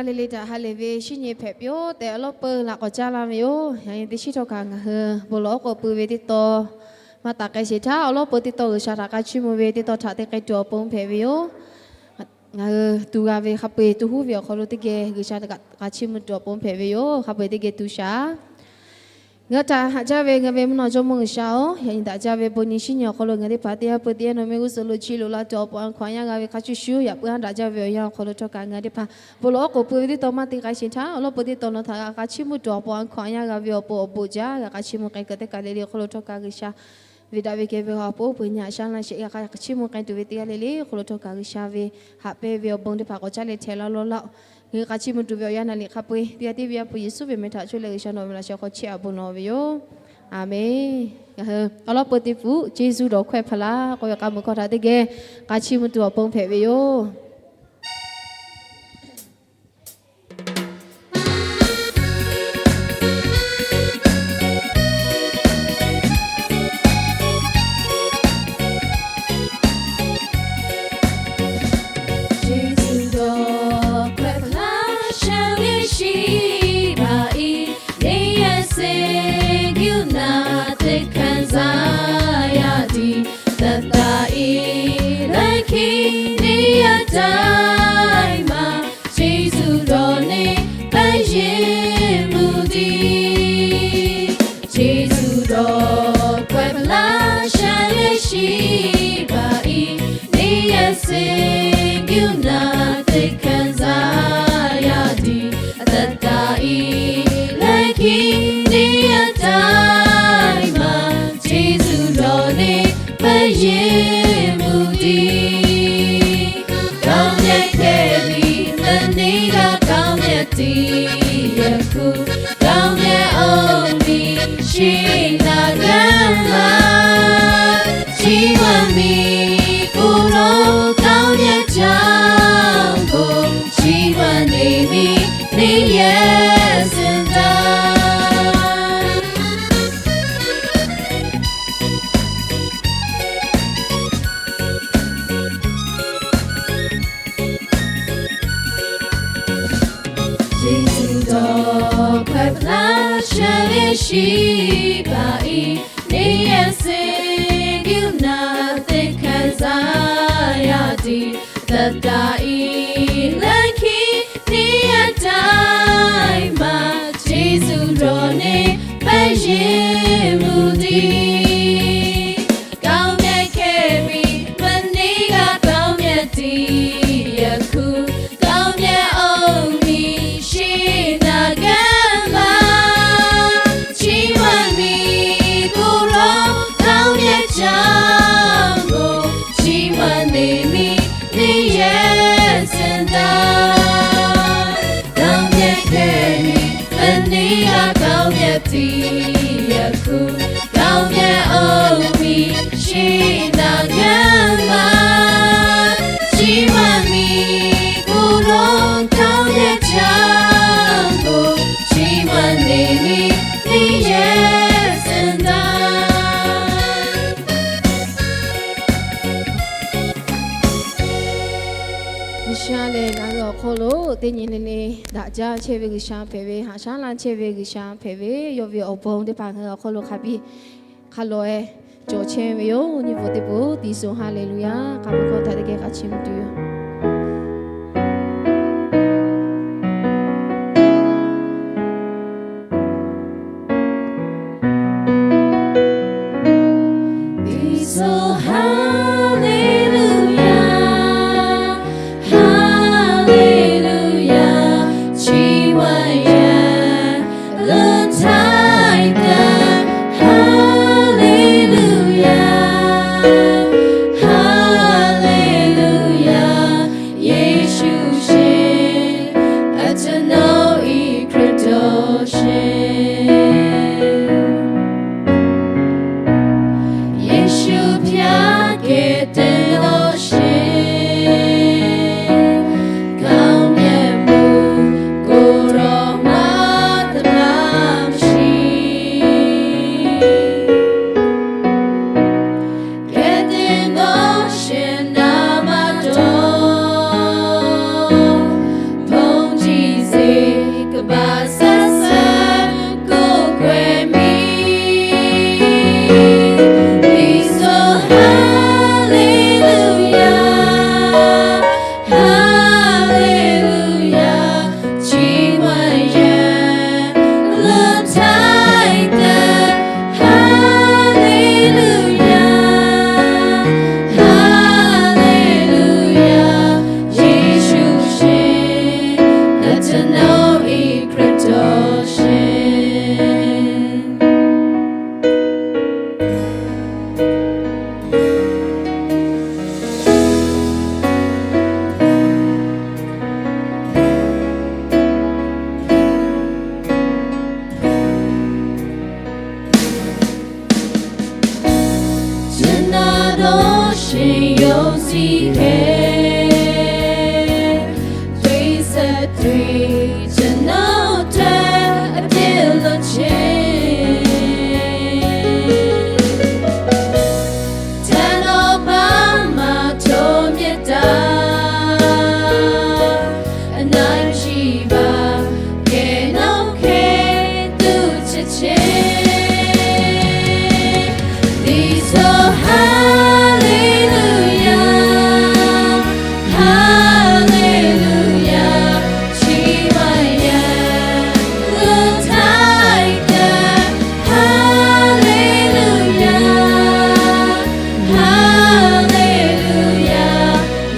Hk'a le le htaꞈ ha lehˬ ve shinˉ nyi hpehꞈ piˇ-oˆ tehꞈ awˬ lawˉ peuˬ laꞈ k'awꞈ caˇ laˇ ve yoˬ. Yaꞈ nyi teˇ shinˉ htawˇ kaꞈ ngaˬ hui bon lawˬ oˉ k'oˍ pui ve teˇ tawn maˇ taˍ k'ai sheˍ htaˇ, awˬ lawˉ peuˬ teˇ tawn G'uiˬsha htaꞈ hk'a chiˇ mvuh ve teˇ tawn htaꞈ te k'ai tuˬ awˬ pon hpehꞈ ve yoˬ. Ngaˬ hui tu g'a ve hk'a peu-eˬ tu huˉ ve awˬ hk'aw lo teˇ geh G'uiˬsha htaꞈ kaꞈ hk'a chiˇ mvuh tuˬ awˬ pon hpehꞈ ve yoˬ. Hk'a peu-eˬ teˇ geh tu shaˍ. Ngaˬ hui htaꞈ haꞈ jaˇ ve ngaˬ ve mvuhˇ naw jawˇmawˇ G'uiˬsha-oˬ, yaꞈ nyi daꞈ jaˇ ve bon nyi shinˉ nyi awˬ hk'aw lo ngaˬ teˇ hpaˍ teˇ yanˇ peu teˇ yanˇ nawˬ meh g'uˇ suhˍ lo chi loꞈ la tuˬ awˬ pon a hkaw anˬ yaˇ g'a ve hk'a shuˍ shuˍ, yaꞈ puiˉ haˉ daꞈ jaˇ ve awˬ yanˇ awˬ hk'aw lo htawˇ kaꞈ ngaˬ teˇ hpaˍ bon lawˬ oˉ k'oˍ pui ve teˇ tawn maˇ te k'ai sheˍ htaˇ, awˬ lawˉ peuˬ teˇ tawn nawˬ htaꞈ g'a hk'a chiˇ mvuh tuˬ awˬ pon a hkaw anˬ yaˇ g'a ve awˬ pon awˬ bon jaˇ g'a hk'a chiˇ mvuh k'ai kuiˬ teˇ kaˬ le le awˬ hk'aw lo htawˇ kaꞈ G'uiˬsha ve daꞈ ve kehˬ ve awˬ pon uˉ peunˍ nyi haꞈ shaˉ laˇ sheˍ g'a hk'a chiˇ mvuh k'ai tuˬ ve teˇ g'aˇ le le awˬ hk'aw lo htawˇ kaꞈ G'uiˬsha ve haꞈ pehnˇ ve awˬ bon teˇ hpaˍ k'awꞈ caˇ leh htehꞈ laˇ lawˇ laˇ-oˆ. Ngaˬ hui hk'a chiˇ mvuh tuˬ ve awˬ yanˇ naˍ liꞈ hk'a peu-eˬ teˇ g'aˇ tiˉ ve Yaˇ hpu Yeˍsuˆ ve meh htaꞈ coˇ leh G'uiˬsha nawˬ ve laꞈ sheh hk'aw chehˇ a bon lawˬ ve yoˬ. Aˍmenˍ. Ngaˬ hui awˬ lawˉ peuˬ teˇ pfuhˆ Jeˍsuˆ dawˬ hkawehˇ hpaˍ laˇ k'oˆ ve k'a muiˬ hkawˇ htaꞈ teˇ geh hk'a chiˇ mvuh tuˬ awˬ pon hpehꞈ ve yoˬ. Jeˍsuˆ dawˬ hkawehˇ hpaˍ laˇ sha ve shiˍ baꞈ iˉ, neˇ yehˬ seˍ guiˬ naˬ teˇ hkanˍ zaˇ yaˇ tiˉ, taˍ taˍ iˉ leh hkiˇ neˇ yaˇ taiˍ ma, Jeˍsuˆ dawˬ neˇ pehˇ yeˬ mvuh tiˉ. Jeˍsuˆ dawˬ hkawehˇ hpaˍ laˇ sha ve shiˍ baꞈ iˉ, neˇ yehˬ seˍ guiˬ naˬ teˇ hkanˍ zaˇ yaˇ tiˉ, taˍ taˍ iˉ leh hkiˇ neˇ yaˇ taiˍ ma, Jeˍsuˆ dawˬ neˇ pehˇ yeˬ mvuh tiˉ. G'aoˍ mehˍ hkeh ve mvuhˇ nehˇ g'aˇ g'aoˍ mehˍ teˇ yaꞈ hkuˇ, g'aoˍ mehˍ awˬ miˬ shiˍ naˍ gaˇ ma, chi ma miˬ k'oˆ lo g'aoˍ mehˍ caˇ k'o, chi ma neˇ miˬ neˇ yehˬ suhˍ taˍ. Jeˍsuˆ dawˬ hkawehˇ hpaˍ laˇ sha ve shiˍ baꞈ iˉ, neˇ yehˬ seˍ guiˬ naˬ teˇ hkanˍ zaˇ yaˇ tiˉ, taˍ taˍ iˉ leh hkiˇ neˇ yaˇ taiˍ ma, Jeˍsuˆ dawˬ neˇ pehˇ yeˬ mvuh tiˉ. G'aoˍ mehˍ hkeh ve mvuhˇ nehˇ g'aˇ g'aoˍ mehˍ teˇ yaꞈ hkuˇ, g'aoˍ mehˍ awˬ miˬ shiˍ naˍ gaˇ ma, chi ma miˬ k'oˆ lo g'aoˍ mehˍ caˇ k'o, chi ma neˇ miˬ neˇ yehˬ suhˍ taˍ. G'aoˍ mehˍ hkeh ve mvuhˇ nehˇ g'aˇ g'aoˍ mehˍ teˇ yaꞈ hkuˇ, g'aoˍ mehˍ awˬ miˬ shiˍ naˍ gaˇ ma, chi ma miˬ k'oˆ lo g'aoˍ mehˍ caˇ k'o, chi ma neˇ miˬ neˇ yehˬ suhˍ taˍ. G'uiˬsha lehˬ ngaˬ hui awˬ hk'aw lo teˇ nyi le le daꞈ jaˇ chehˇ ve G'uiˬsha hpehꞈ ve, haꞈ shaˉ laˇ chehˇ ve G'uiˬsha hpehꞈ ve, yawˇ ve awˬ bon teˇ hpaˍ ngaˬ hui awˬ hk'aw lo hk'a biˇ hk'a lawˬ-e cawˬ chehˇ ve yoˬ. Nyi bvuhꞈ teˇ bvuhꞈ tiˍ suhˍ ha le lu yaˇ k'a mvuh hkawˇ htaꞈ teˇ geh k'a chiˇ mvuh tuˬ yoˬ. Tiˍ suhˍ ha le lu yaˇ, ha le lu yaˇ, chi wa yaˇ luˇ htaiˍ taˍ, ha le lu yaˇ, ha le lu yaˇ. Chi hk'e သွေးဆက်တွေ ကျွန်တော်အတွက် အပြစ်လွတ်ခြင်း ထံတော်မှာ မထူးမြတ်တာ အနိုင်မရှိပါ ကယ်နှုတ်ခဲ့ သူ့ချစ်ခြင်း Be so hallelujah, hallelujah, ချီးမွမ်းရန် လူတိုင်းက Hallelujah, hallelujah,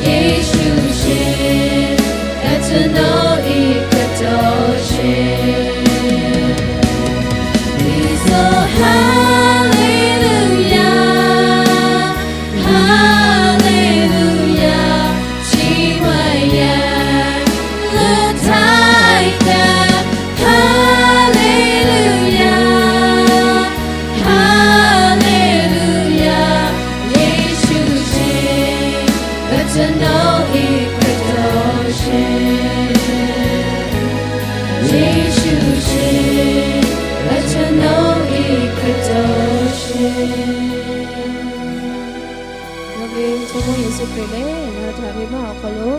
ယေရှုရှင် အကျွန်ုပ်၏ ခရစ်တော်ရှင် Be so hallelujah, hallelujah, ချီးမွမ်းရန် လူတိုင်းက Hallelujah, hallelujah, ယေရှုရှင် အကျွန်ုပ်၏ ခရစ်တော်ရှင် ယေရှုရှင် အကျွန်ုပ်၏ ခရစ်တော်ရှင် Yaꞈ ve Jawˇmawˇ Yeˍsuˆ Hkriꞈ lehˬ, ngaˬ hui htaꞈ venˇbaˆ awˬ hk'aw lo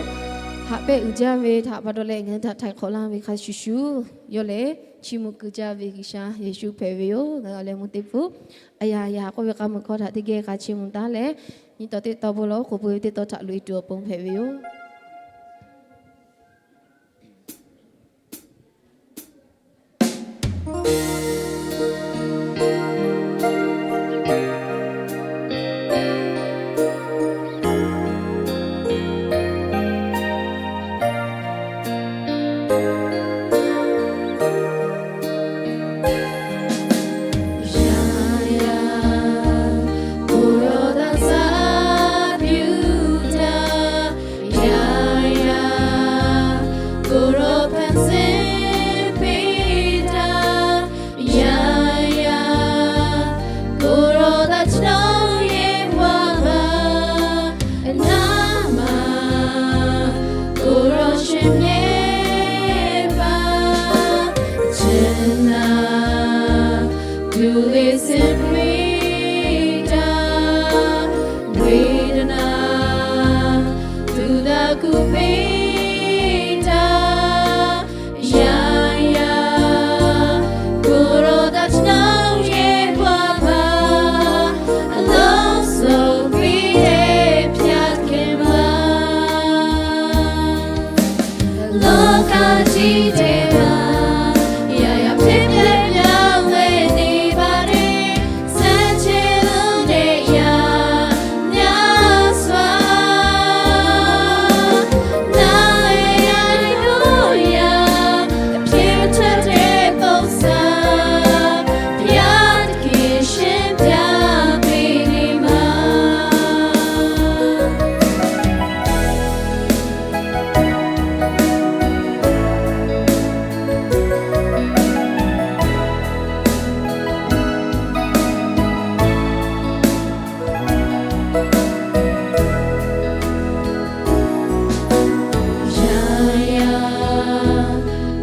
haꞈ pehnˇ uiˍ jaˇ ve htaꞈ pa taw leh, ngaˬ hui htaꞈ htaiˍ hk'awꞈ laˇ ve hk'a shuˍ shuˍ, yawˇ lehˬ chi mvuh keu jaˇ ve G'uiˬsha Yeˍsuˆ hpehꞈ ve yoˬ. Ngaˬ hui awˬ leh mvuh teˇ pfuhˇ, a yaꞈ yaꞈ k'oˆ ve k'a muiˬ hkawˇ htaꞈ teˇ geh k'a chiˇ mvuh taˉ leh, nyi tawˍ teˇ tawˇ bon lawˬ k'oˍ pui ve teˇ tawˇ htaꞈ loꞈ e tuˬ awˬ pon hpehꞈ ve yoˬ. Yaˇ yaˇ ကိုယ်တော်သစ္စာပြုတာ Yaˇ yaˇ ကိုယ်တော်ဖန်ဆင်းပေးတာ Yaˇ yaˇ ကိုယ်တော်သာကျွန်တော်ရဲ့ဘဝမှာ အနားမှာ ကိုယ်တော်ရှင်မြဲပါ ကျွန်တော် ဒုက္ခဆင်ပေးတာ ဝေဒနာ သူသာကူပေးတာ Yaˇ yaˇ ကိုယ်တော်သာကျွန်တော်ရဲ့ဘဝမှာ အလုံးစုံပေးတဲ့ဘုရားသခင်ပါ လောကကြီးထဲမှာ အရာရာဖြစ်ပျက်ပြောင်းလဲနေပါတယ်။ ဆန့်ကျင်လွန်းတဲ့အရာများစွာ နားလည်ရတဲ့ အဖြေမထွက်တဲ့ပုံစံ ဘုရားသခင်ရှင်းပြပေးနေမှာ။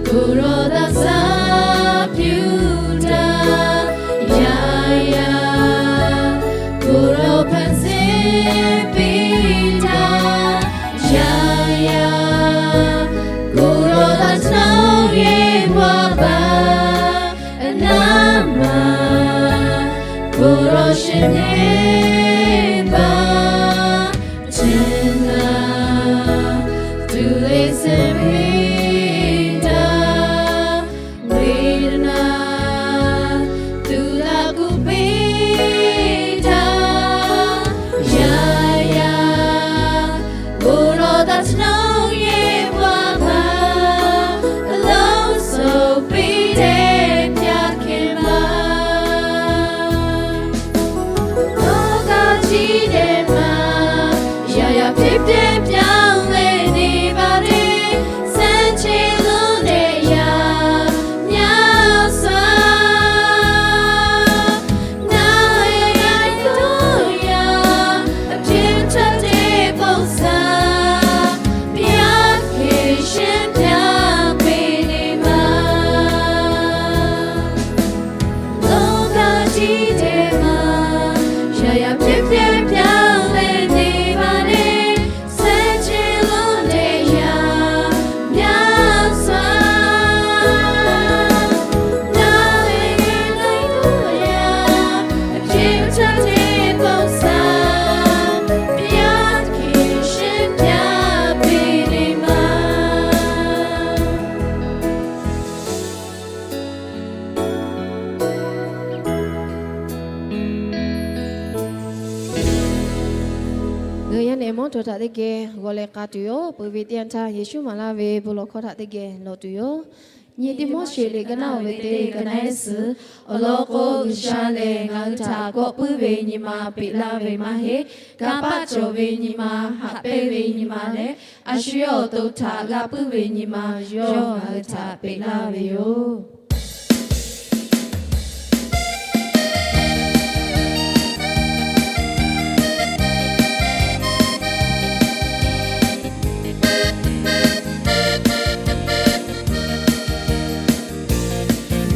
ကိုယ်တော်သာစပြုတာ ယၤယၤ ကိုယ်တော်ဖန်ဆင်းပေးတာ ယၤယၤ ကိုယ်တော်သာကျွန်တော်ရဲ့ဘဝပါ အနားမှာ ကိုယ်တော်ရှင်မြဲပါ ခြင်းနာ သူလေးစင်ပေးတာ ဝေဒနာ သူသာကူပေးတာ ယၤယၤ ကိုယ်တော်သာကျွန်တော်ရဲ့ဘဝမှာ အလုံးစုံပေးတဲ့ဘုရားသခင်ပါ လောက Mawˇ htaꞈ teˇ geh g'aw leh k'a tuˬ yoˬ. Peuˬ ve teˇ yanˇ htaˇ Yeˍsuˆ maˍ laˇ ve bon lawˬ hkawˇ htaꞈ teˇ geh lawˬ tuˬ yoˬ. Nyi Tiˆmoˉseˍ liꞈ ka naˆ oˬ ve teˇ ka naˆ ehˉ suhˍ, awˬ lawn k'o, G'uiˬsha lehˬ ngaˬ hui htaꞈ kawˆ puiˉ ve nyi ma peꞈ laˇ ve maˇ heˆ. Kanˇ paˆ cawˬ ve nyi ma, haꞈ pehnˇ ve nyi ma leh, a shu yawˇ awˬ to htaꞈ g'a puiˉ ve nyi ma yawˇ ngaˬ hui htaꞈ peꞈ laˇ ve yoˬ.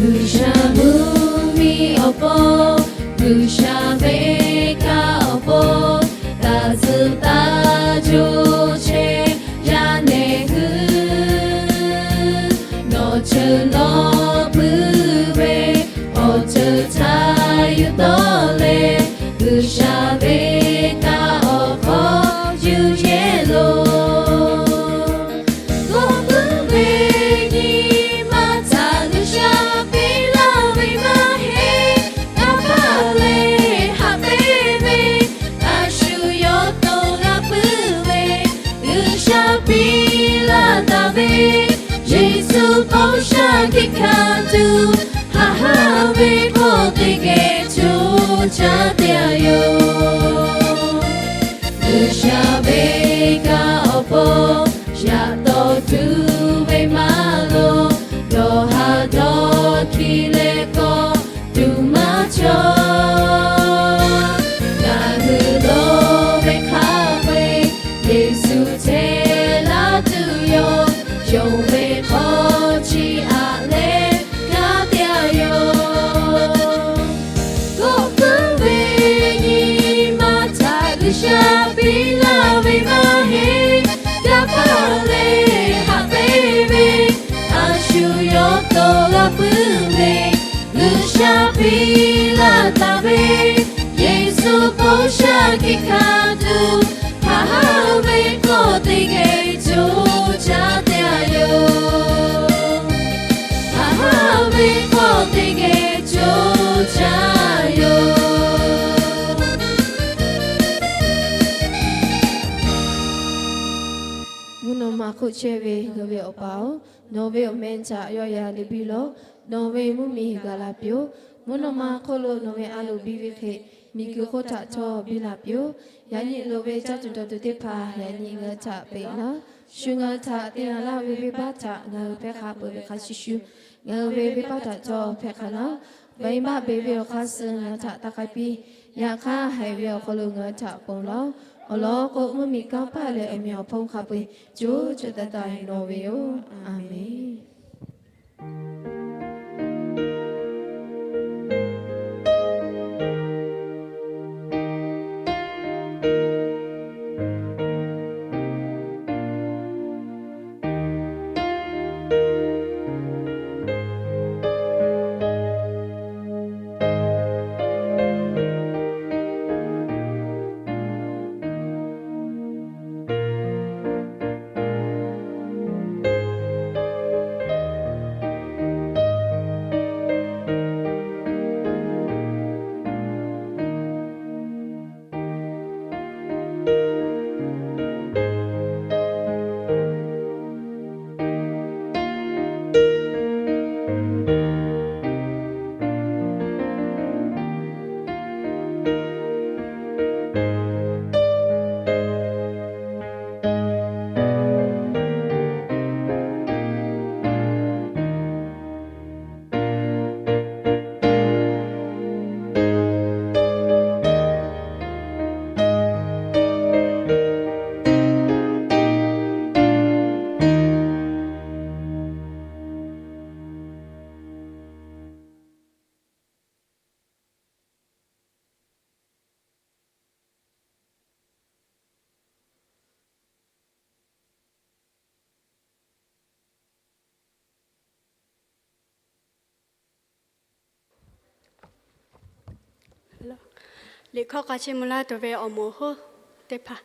G'uiˬsha mvuhˇmiˬ awˬ pon, G'uiˬsha ve kaꞈ awˬ pon, taˇ zuhˬ taˇ co chehˇ yaˇ nehˬ hui, nawˬ ceuˬ nawˬ puiˉ ve awˬ ceuˬ htaꞈ yuˬ tawˆ leh, G'uiˬsha ve kaꞈ awˬ hk'aw yuˬ yehˬ loˬ. Kawˆ puiˉ ve nyi ma htaꞈ G'uiˬsha peꞈ laˇ ve maˇ heˆ. Kanˇ paˆ leh haꞈ pehnˇ ve, a shu yawˇ to g'a puiˉ ve, G'uiˬsha piˇ laˇ taˍ ve, Yeˍsuˆ bon sha hkiˆ hkanˍ tuˬ, haꞈ haˉ ve hk'aw teˇ geh co caˇ te a yoˬ. G'uiˬsha ve kaꞈ awˬ pon, yaꞈ tawˍ tuˬ ve maˇ loˍ, dawˬ haˍ dawˬ hkiˇ leh kawˆ tuˬ maˇ cawˬ. Ngaˬ hui lo ve hk'a peu-eˬ, Yeˍsuˆ chehˇ laˇ tuˬ yoˬ. Yonˍ ve hk'aw chi aꞈ leh kanˉ te a yoˬ. Kawˆ puiˉ ve nyi ma htaꞈ G'uiˬsha piˇ laˇ ve maˇ heˆ. Kanˇ paˆ leh haꞈ pehnˇ ve, a shu yawˇ to g'a puiˉ ve, G'uiˬsha piˇ laˇ taˍ ve, Yeˍsuˆ bon sha hkiˆ hkanˍ tuˬ, haꞈ haˉ ve hk'aw teˇ geh co caˇ te a yoˬ. Haꞈ haˉ ve hk'aw teˇ geh co caˇ yoˬ. Mvuhˇ naw ma hk'oˆ chehˇ ve ngaˬ hui ve Awˬ pa-oˬ, nawˬ ve awˬ meh htaꞈ yawˆ yan le piˇ lawˬ. Nawˬ ve mvuhˇmiˬ gaˬ la piˇ-oˆ. Mvuhˇ naw ma hk'oˆ lo nawˬ ve a loˍ biˇ ve hk'e, miˬguiˬ hk'oˆ htaꞈ htawˇ biˇ la piˇ-oˆ. Yaꞈ nyi loˍ ve caˇ tuˬ dawˬ tuˬ teˇ hpaˍ yaꞈ nyi ngaˬ hui htaꞈ peꞈ laˇ. Shu ngaˬ hui htaꞈ te laˇ ve venˇbaˆ htaꞈ ngaˬ hui hpehˇ hk'a peuˬ ve hk'a shuˍ shuˍ, ngaˬ hui ve venˇbaˆ htaꞈ htawˇ hpehˇ hk'a laˇ. Venˇbaˆ beˬ ve awˬ hk'aˇ suh ngaˬ hui htaꞈ taˇ k'ai piˇ. Yaꞈ hk'aˇ, haiˬ ve awˬ hk'aw lo ngaˬ hui htaꞈ ponˬ laˇ-oˆ. Awˬ lawn k'o, mvuhˇmiˬ, kanˇ paˆ leh awˬ meꞈ awˬ hponˇ hk'a peu-eˬ co co taiˍ taiˍ nawˬ ve yoˬ. A menˬ. Liꞈ hkawˇ k'a chi mvuh laˇ tuˬ ve awˬ moˍ hoˉ teˇ hpaˍ.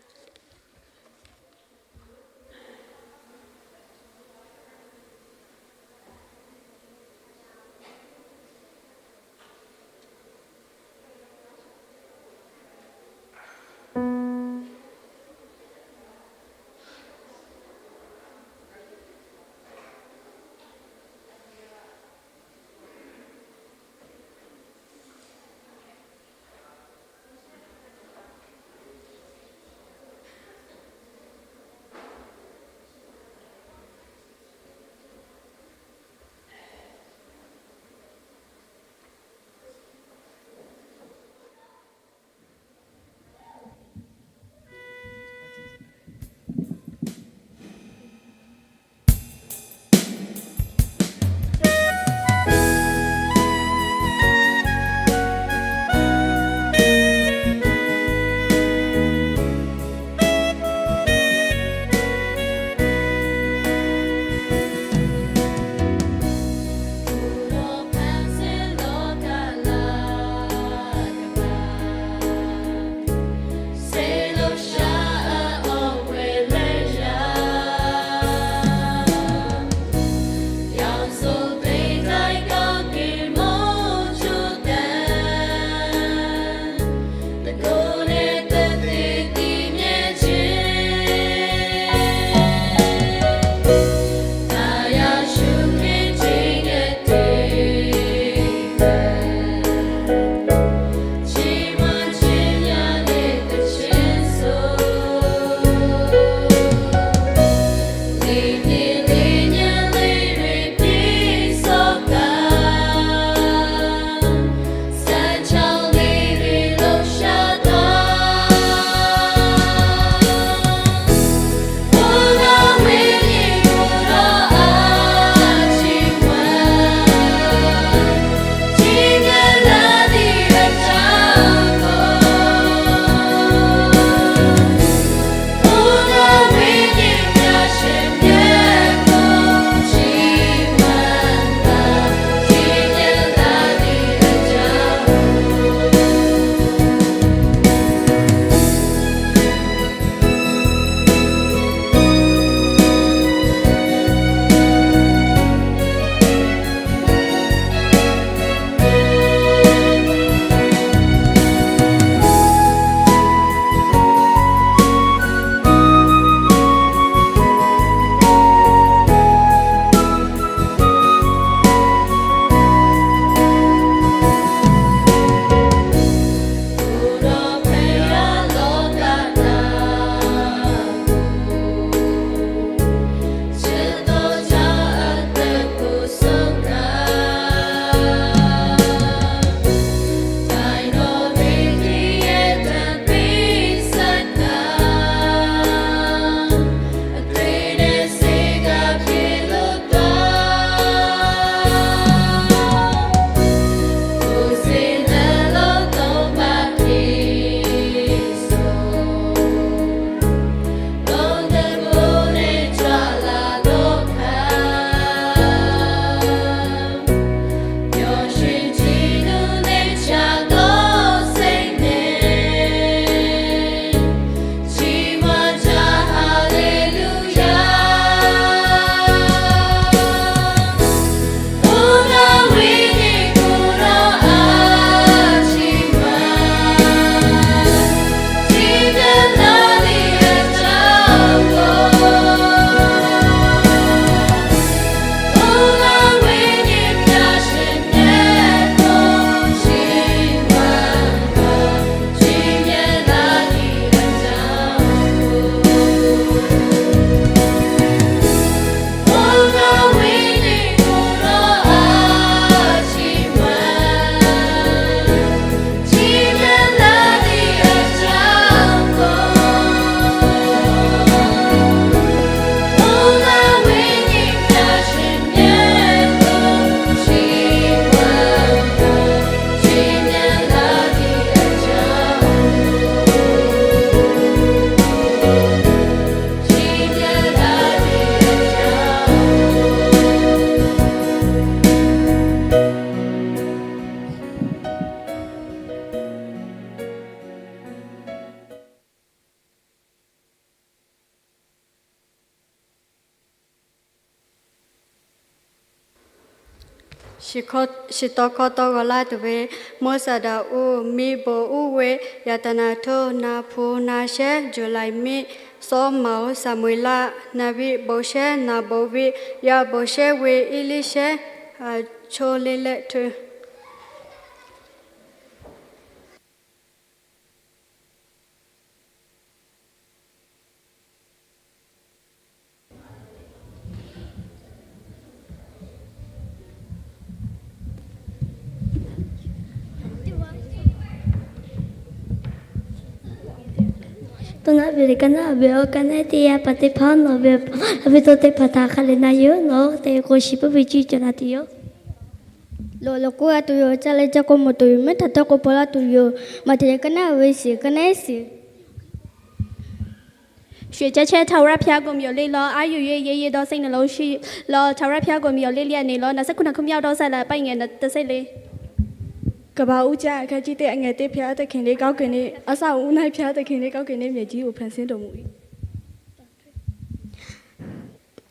Shiˍ taw hkawˇ tawˇ g'aw laˇ tuˬ ve, mvuhˇ saˍ daꞈ uˇ miˇ bon uˉ ve, yaꞈ taˍ naˍ htoˇ naˍ hpu naˍ shehˉ juˬ laiˍ miˇ, sawˉ maˍ oˬ Saˍmo-eˍlaˆ, naˍ viˆ bon shehˉ naˍ bon viˆ, yaˇ bon shehˉ ve Eˇliˇshehˇ, choˇ leˇ lehˆ htoˇ. Toˇ naˆ ve liꞈ ka naˆ ve awˬ ka naˆ teˇ yaˇ pa teˇ hpaˍ nawˬ ve, a ve tawˇ teˇ hpaˍ htaꞈ hk'a leh na yoˬ. Nawˬ te k'o shiˍ puiˉ ve cuˇ cawˬ la tuˬ yoˬ. Lawˬ lawˬ k'oˆ g'a tuˬ yoˬ. Caˇ leh caˇ k'o mawˬ tuˬ yoˬ. Mehˉ htaꞈ htawˇ k'o hpaw laˇ tuˬ yoˬ. Maꞈ hteꞈ leh ka naˆ ve shiˍ ka naˆ shiˍ. Shu caˇ chehˇ htaˇ, ဝရဘုရားကို မျှော်လင့်လော့။ အားယူ၍ ရဲရဲသောစိတ်နှလုံးရှိလော့။ ထာဝရဘုရားကို မျှော်လင့်လျက်နေလော့။ နာစက်ခုနခုမြောက်တော့ဆက်လက်ပိုင်ငယ်တစ်ဆယ့်လေး။ ကမ္ဘာဦးကျမ်း အခန်းကြီးတစ် အငယ်တစ် ဘုရားသခင်သည် ကောင်းကင်နှင့် အစအဦး၌ ဘုရားသခင်သည် ကောင်းကင်နှင့် မြေကြီးကို ဖန်ဆင်းတော်မူ၏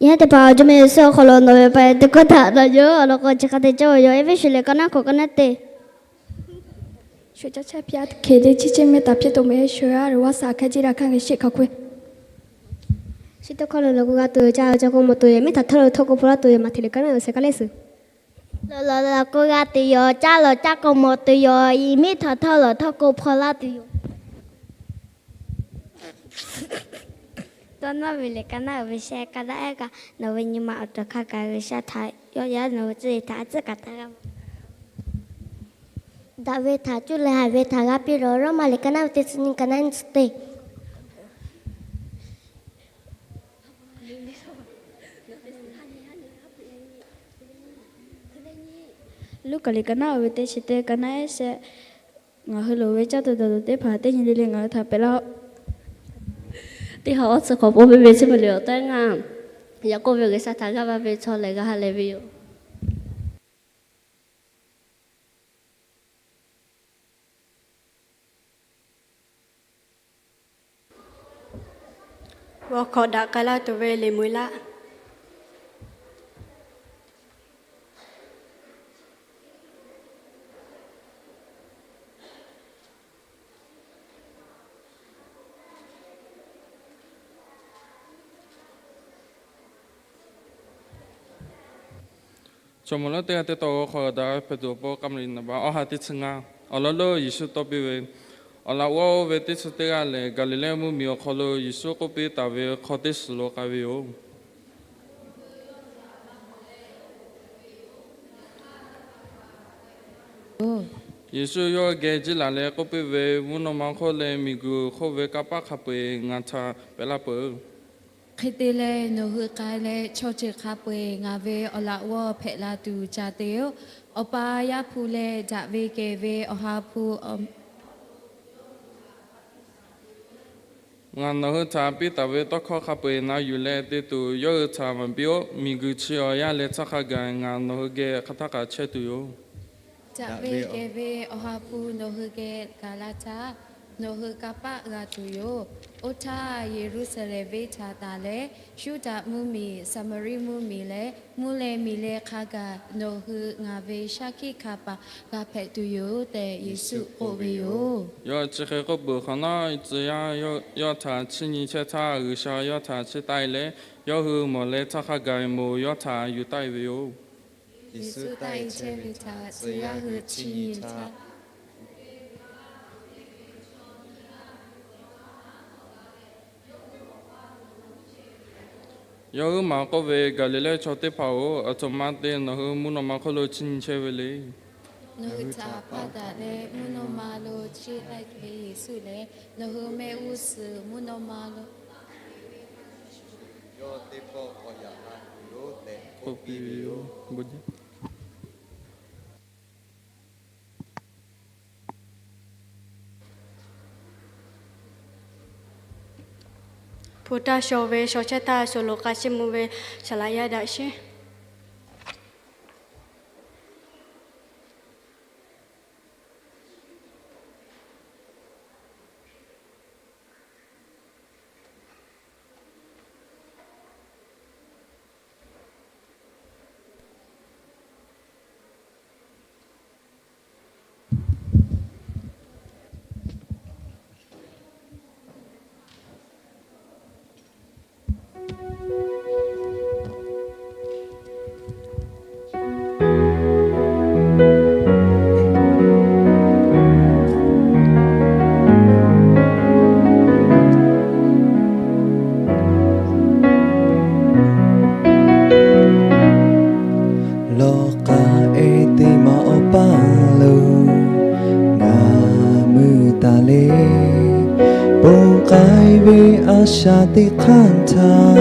။ ယဟန်တဖၣ် အီၤ Jawˇmawˇ Yeˍsuˆ awˬ hk'aw lo nawˬ ve pa teˇ kawˆ htaꞈ na yoˬ. Awˬ lawn k'o, chi hk'a te cawˇ ve yoˬ. Eˇfeˇsuꞈ liꞈ ka naˆ hkawꞈ ka naˆ teˇ. ရွှေကျမ်းချက် ဘုရားသခင်သည် ချစ်ခြင်းမေတ္တာဖြစ်တော်မူရဲ့ ရွှေရာဇဝင်စာ အခန်းကြီးတစ် အခန်းငယ်ရှစ် ခါခွဲ. Chi teˇ hkawˇ lo lawˬ k'o g'a tuˬ yoˬ. Caˇ leh caˇ k'o mawˬ tuˬ yoˬ. Mehˉ htaꞈ htawˇ lo htawˇ k'o hpaw laˇ tuˬ yoˬ. Maꞈ hteꞈ liꞈ ka naˆ ve shiˍ ka naˆ shiˍ. Lawˬ lawˬ lawˬ k'o g'a tuˬ yoˬ. Caˇ lawˬ caˇ k'o mawˬ tuˬ yoˬ. Mehˉ htaꞈ htawˇ lawˬ htawˇ k'o hpaw laˇ tuˬ yoˬ. Toˇ naˆ ve liꞈ ka naˆ ve shehˆ ka naˆ ehˉ kaꞈ, nawˬ ve nyi ma awˬ tawˍ hk'a gaˬ G'uiˬsha htaꞈ yawˆ yaˇ nawˬ ve tcuhˇ htaꞈ a tcuhˉ kaꞈ taˇ g'a. Daꞈ ve htaꞈ cuˇ leh haiˬ ve htaꞈ g'a piˇ lawˬ. Roˉmaꞈ liꞈ ka naˆ ve teˇ chi nyiˇ ka naˆ nyiˇ chi teˇ. Luˉkaꞈ liꞈ ka naˆ ve teˇ chi teˇ ka naˆ ehˉ shehˆ. Ngaˬ hui loˍ ve caˇ tuˬ dawˬ tuˬ teˇ hpaˍ teˇ nyi le le ngaˬ hui htaꞈ pehꞈ laˇ-oˆ. Teˇ ha awˬ tcuh hk'awꞈ pon ve ve chi beuꞈ liꞈ awˬ tehˉ ngaˇ. Yaꞈ k'oˆ ve G'uiˬsha htaꞈ g'aˇ va ve chaw lehˬ g'a ha lehˬ ve yoˬ. G'aw hkawꞈ daꞈ k'ai laˇ tuˬ ve Leˍmoˍeˍlaˆ. Chaw mawˬ lonˉ teˇ g'aˇ teˇ taw g'aw hk'awꞈ daꞈ hpehꞈ tuˬ awˬ pon k'a maˍ liꞈ naˍ baꞈ awˬ ha teˇ chi ngaˇ. Awˬ lawn lonˉ Yeˍsuˆ tawˇ piˇ ve, awˬ laꞈ g'awˇ oˇ ve teˇ chi teˇ g'aˇ lehˬ, Gaˍliˍlehˇ mvuhˇmiˬ awˬ hk'aw lo Yeˍsuˆ k'oˆ piˇ taˍ ve hk'aw teˇ suhˍ lo k'ai ve yoˬ. Yeˍsuˆ yawˇ geh jiˇ laˬ leh k'oˆ piˇ ve, Mvuhˇ naw ma hk'oˆ leh miˬguiˬ hk'oˆ ve kanˇ paˆ hk'a peu-eˬ ngaˬ htaꞈ pehꞈ laˇ peuˬ. Hk'e te leh, nawˬ hui k'ai leh chaw ceuˬ hk'a peu-eˬ ngaˬ ve awˬ laꞈ g'awˇ hpehꞈ la tuˬ ca te-oˆ. Awˬ pa Yaˇ hpu leh daꞈ ve kehˬ ve Awˬ ha hpu Ngaˬ nawˬ hui htaꞈ piˇ taˍ ve tawˇ hkawˇ hk'a peu-eˬ na yuˬ leh te tuˬ, yawˇ hui htaꞈ maˍ piˇ-oˆ. Miˬguiˬ chi awˬ yanˇ leh tcuh hk'a gaˬ ngaˬ nawˬ hui geh hk'aˬ htaˇ kaꞈ chehˇ tuˬ yoˬ. Daꞈ ve kehˬ ve Awˬ ha hpu nawˬ hui geh gaˬ la htaˇ, nawˬ hui kanˇ paˆ g'a tuˬ yoˬ. Oˇ htaˇ, Yeˍruˆsaˍlehnˍ venˇ htaꞈ tanˬ leh, Yuˇdaꞈ mvuhˇmiˬ, Saˍmaˍriˆ mvuhˇmiˬ leh mvuhˇ leh miˬ leh hk'a gaˬ nawˬ hui ngaˬ ve shaˉ hkiˆ hkanˍ paˍ g'a hpehꞈ tuˬ yoˬ tehꞈ, Yeˍsuˆ k'oˆ ve yoˬ. Yawˇ chi hk'e k'oˆ peuˬ hk'awꞈ nawˉ, tcuh yaˇ yawˇ htaꞈ chiˇ nyi chehˇ htaˇ, G'uiˬsha yawˇ htaꞈ chiˇ taˆ-e leh, yawˇ hui mawˬ leh tcuh hk'a gaˬ moˍ yawˇ htaꞈ yuˬ taˆ-e ve yoˬ. Yeˍsuˆ taˆ-e chehˇ ve htaꞈ tcuh yaˇ hui chiˇ nyi htaˇ, yawˇ hui maˍ k'oˆ ve, Gaˍliˍlehˇ chaw teˇ hpaˍ-oˬ, aˬ htoꞈ ma te nawˬ hui mvuhˇ naw ma hk'oˆ lo chiˇ nyi chehˇ ve le. Nawˬ hui htaꞈ pa taˍ leh mvuhˇ naw ma lo chiˇ taˆ-e ve Yeˍsuˆ lehˬ, nawˬ hui mehˆ g'uˇ suhˍ mvuhˇ naw ma lo yawˇ teˇ pawˆ k'awꞈ yaꞈ la tuˬ yoˬ tehꞈ k'oˆ piˇ ve yoˬ. ဘုရားကျော် ve shaw chehˇ htaˇ, shuˍ loˍ k'a chiˇ mvuh ve saˍ laꞈ yaˇ daꞈ sheˍ. Ve a shaꞈ teˇ hk'aˇ htaˇ,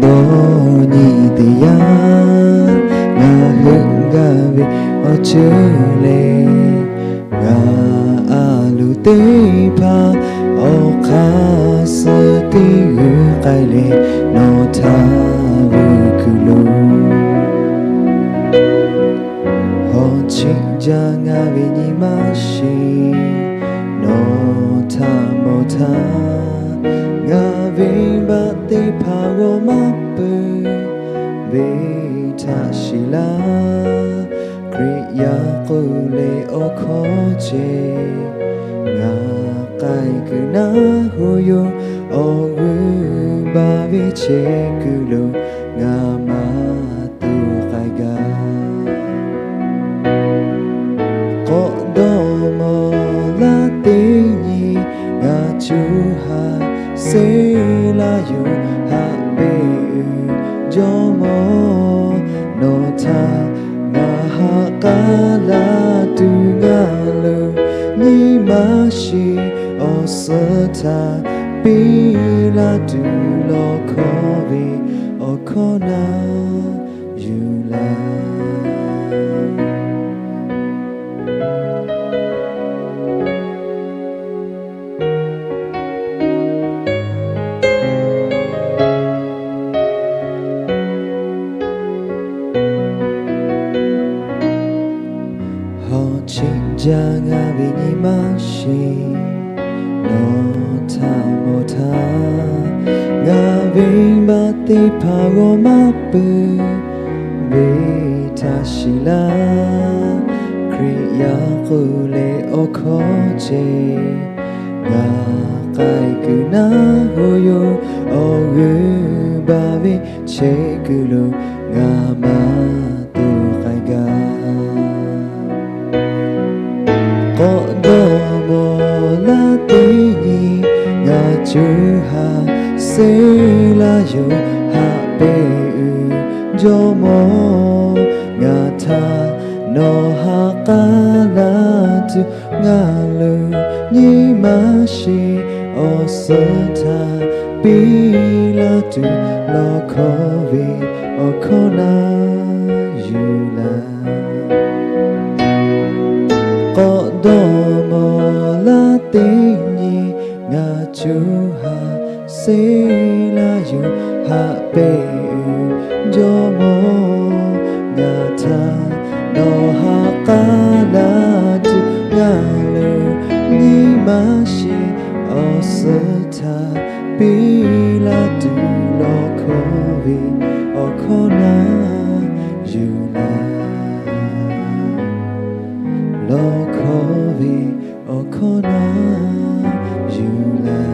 dawˇ nyi teˇ yanˇ, ngaˬ heuˆ gaˇ ve awˬ ceuˬ lehˬ, ngaˬ a loˍ teˇ hpaˍ awˬ hk'aˇ suh teˇ g'uiˬ k'ai leh, nawˬ htaꞈ vuiˬ kuiˬ loˬ. Hawˬ cheˆ jaˇ ngaˬ ve nyi ma sheˍ, nawˬ htaꞈ mawˬ htaˇ, ngaˬ venˇbaˆ teˇ hpaˍ g'aw maˇ peuˬ ve htaꞈ shiˍ laˇ. Hkriꞈ yaˇ k'oˆ leh awˬ hkawˇ ceh, ngaˬ k'ai kuiˬ naˉ hoꞈ yoˬ. Awˬ g'uiˬ baˬ ve chehˇ kuiˬ loˬ, ngaˬ maˇ tuˬ k'ai gaˇ. K'awꞈ dawˇ mawˬ laˇ teˇ nyi, ngaˬ co ha seˉ laˇ yoˬ. Haꞈ pehnˇ uiˍ Jawˇmawˇ, nawˬ htaꞈ ngaˬ ha k'aˉ laˇ tuˬ ngaˬ loˍ. Nyi ma sheˍ awˬ suhˉ htaꞈ piˇ laˇ tuˬ, lawˬ hkawˇ ve awˬ hkawˇ naˉ yuˬ laˇ. Hawˬ cheˆ jaˇ ngaˬ ve nyi ma sheˍ, nawˬ htaꞈ mawˬ htaˇ, ngaˬ venˇbaˆ teˇ hpaˍ g'aw maˇ peuˬ ve htaꞈ shiˍ laˇ. Hkriꞈ yaˇ k'oˆ leh awˬ hkawˇ ceh, ngaˬ k'ai kuiˬ naˉ hoꞈ yoˬ. Awˬ g'uiˬ baˬ ve chehˇ kuiˬ loˬ, ngaˬ maˇ tuˬ k'ai gaˇ. K'awꞈ dawˇ mawˬ laˇ teˇ nyi, ngaˬ co ha seˉ laˇ yoˬ. Haꞈ pehnˇ uiˍ Jawˇmawˇ, ngaˬ htaꞈ nawˬ ha k'aˉ laˇ tuˬ ngaˬ loˍ. Nyi ma sheˍ awˬ suhˉ htaꞈ piˇ laˇ tuˬ, lawˬ hkawˇ ve awˬ hkawˇ naˉ yuˬ laˇ. K'awꞈ dawˇ mawˬ laˇ teˇ nyi, ngaˬ co ha seˉ laˇ yoˬ. Haꞈ pehnˇ uiˍ Jawˇmawˇ, ngaˬ htaꞈ nawˬ ha k'aˉ laˇ tuˬ ngaˬ loˍ. Nyi ma sheˍ awˬ suhˉ htaꞈ piˇ laˇ tuˬ, lawˬ hkawˇ ve awˬ hkawˇ naˉ yuˬ laˇ. Lawˬ hkawˇ ve awˬ hkawˇ naˉ yuˬ laˇ.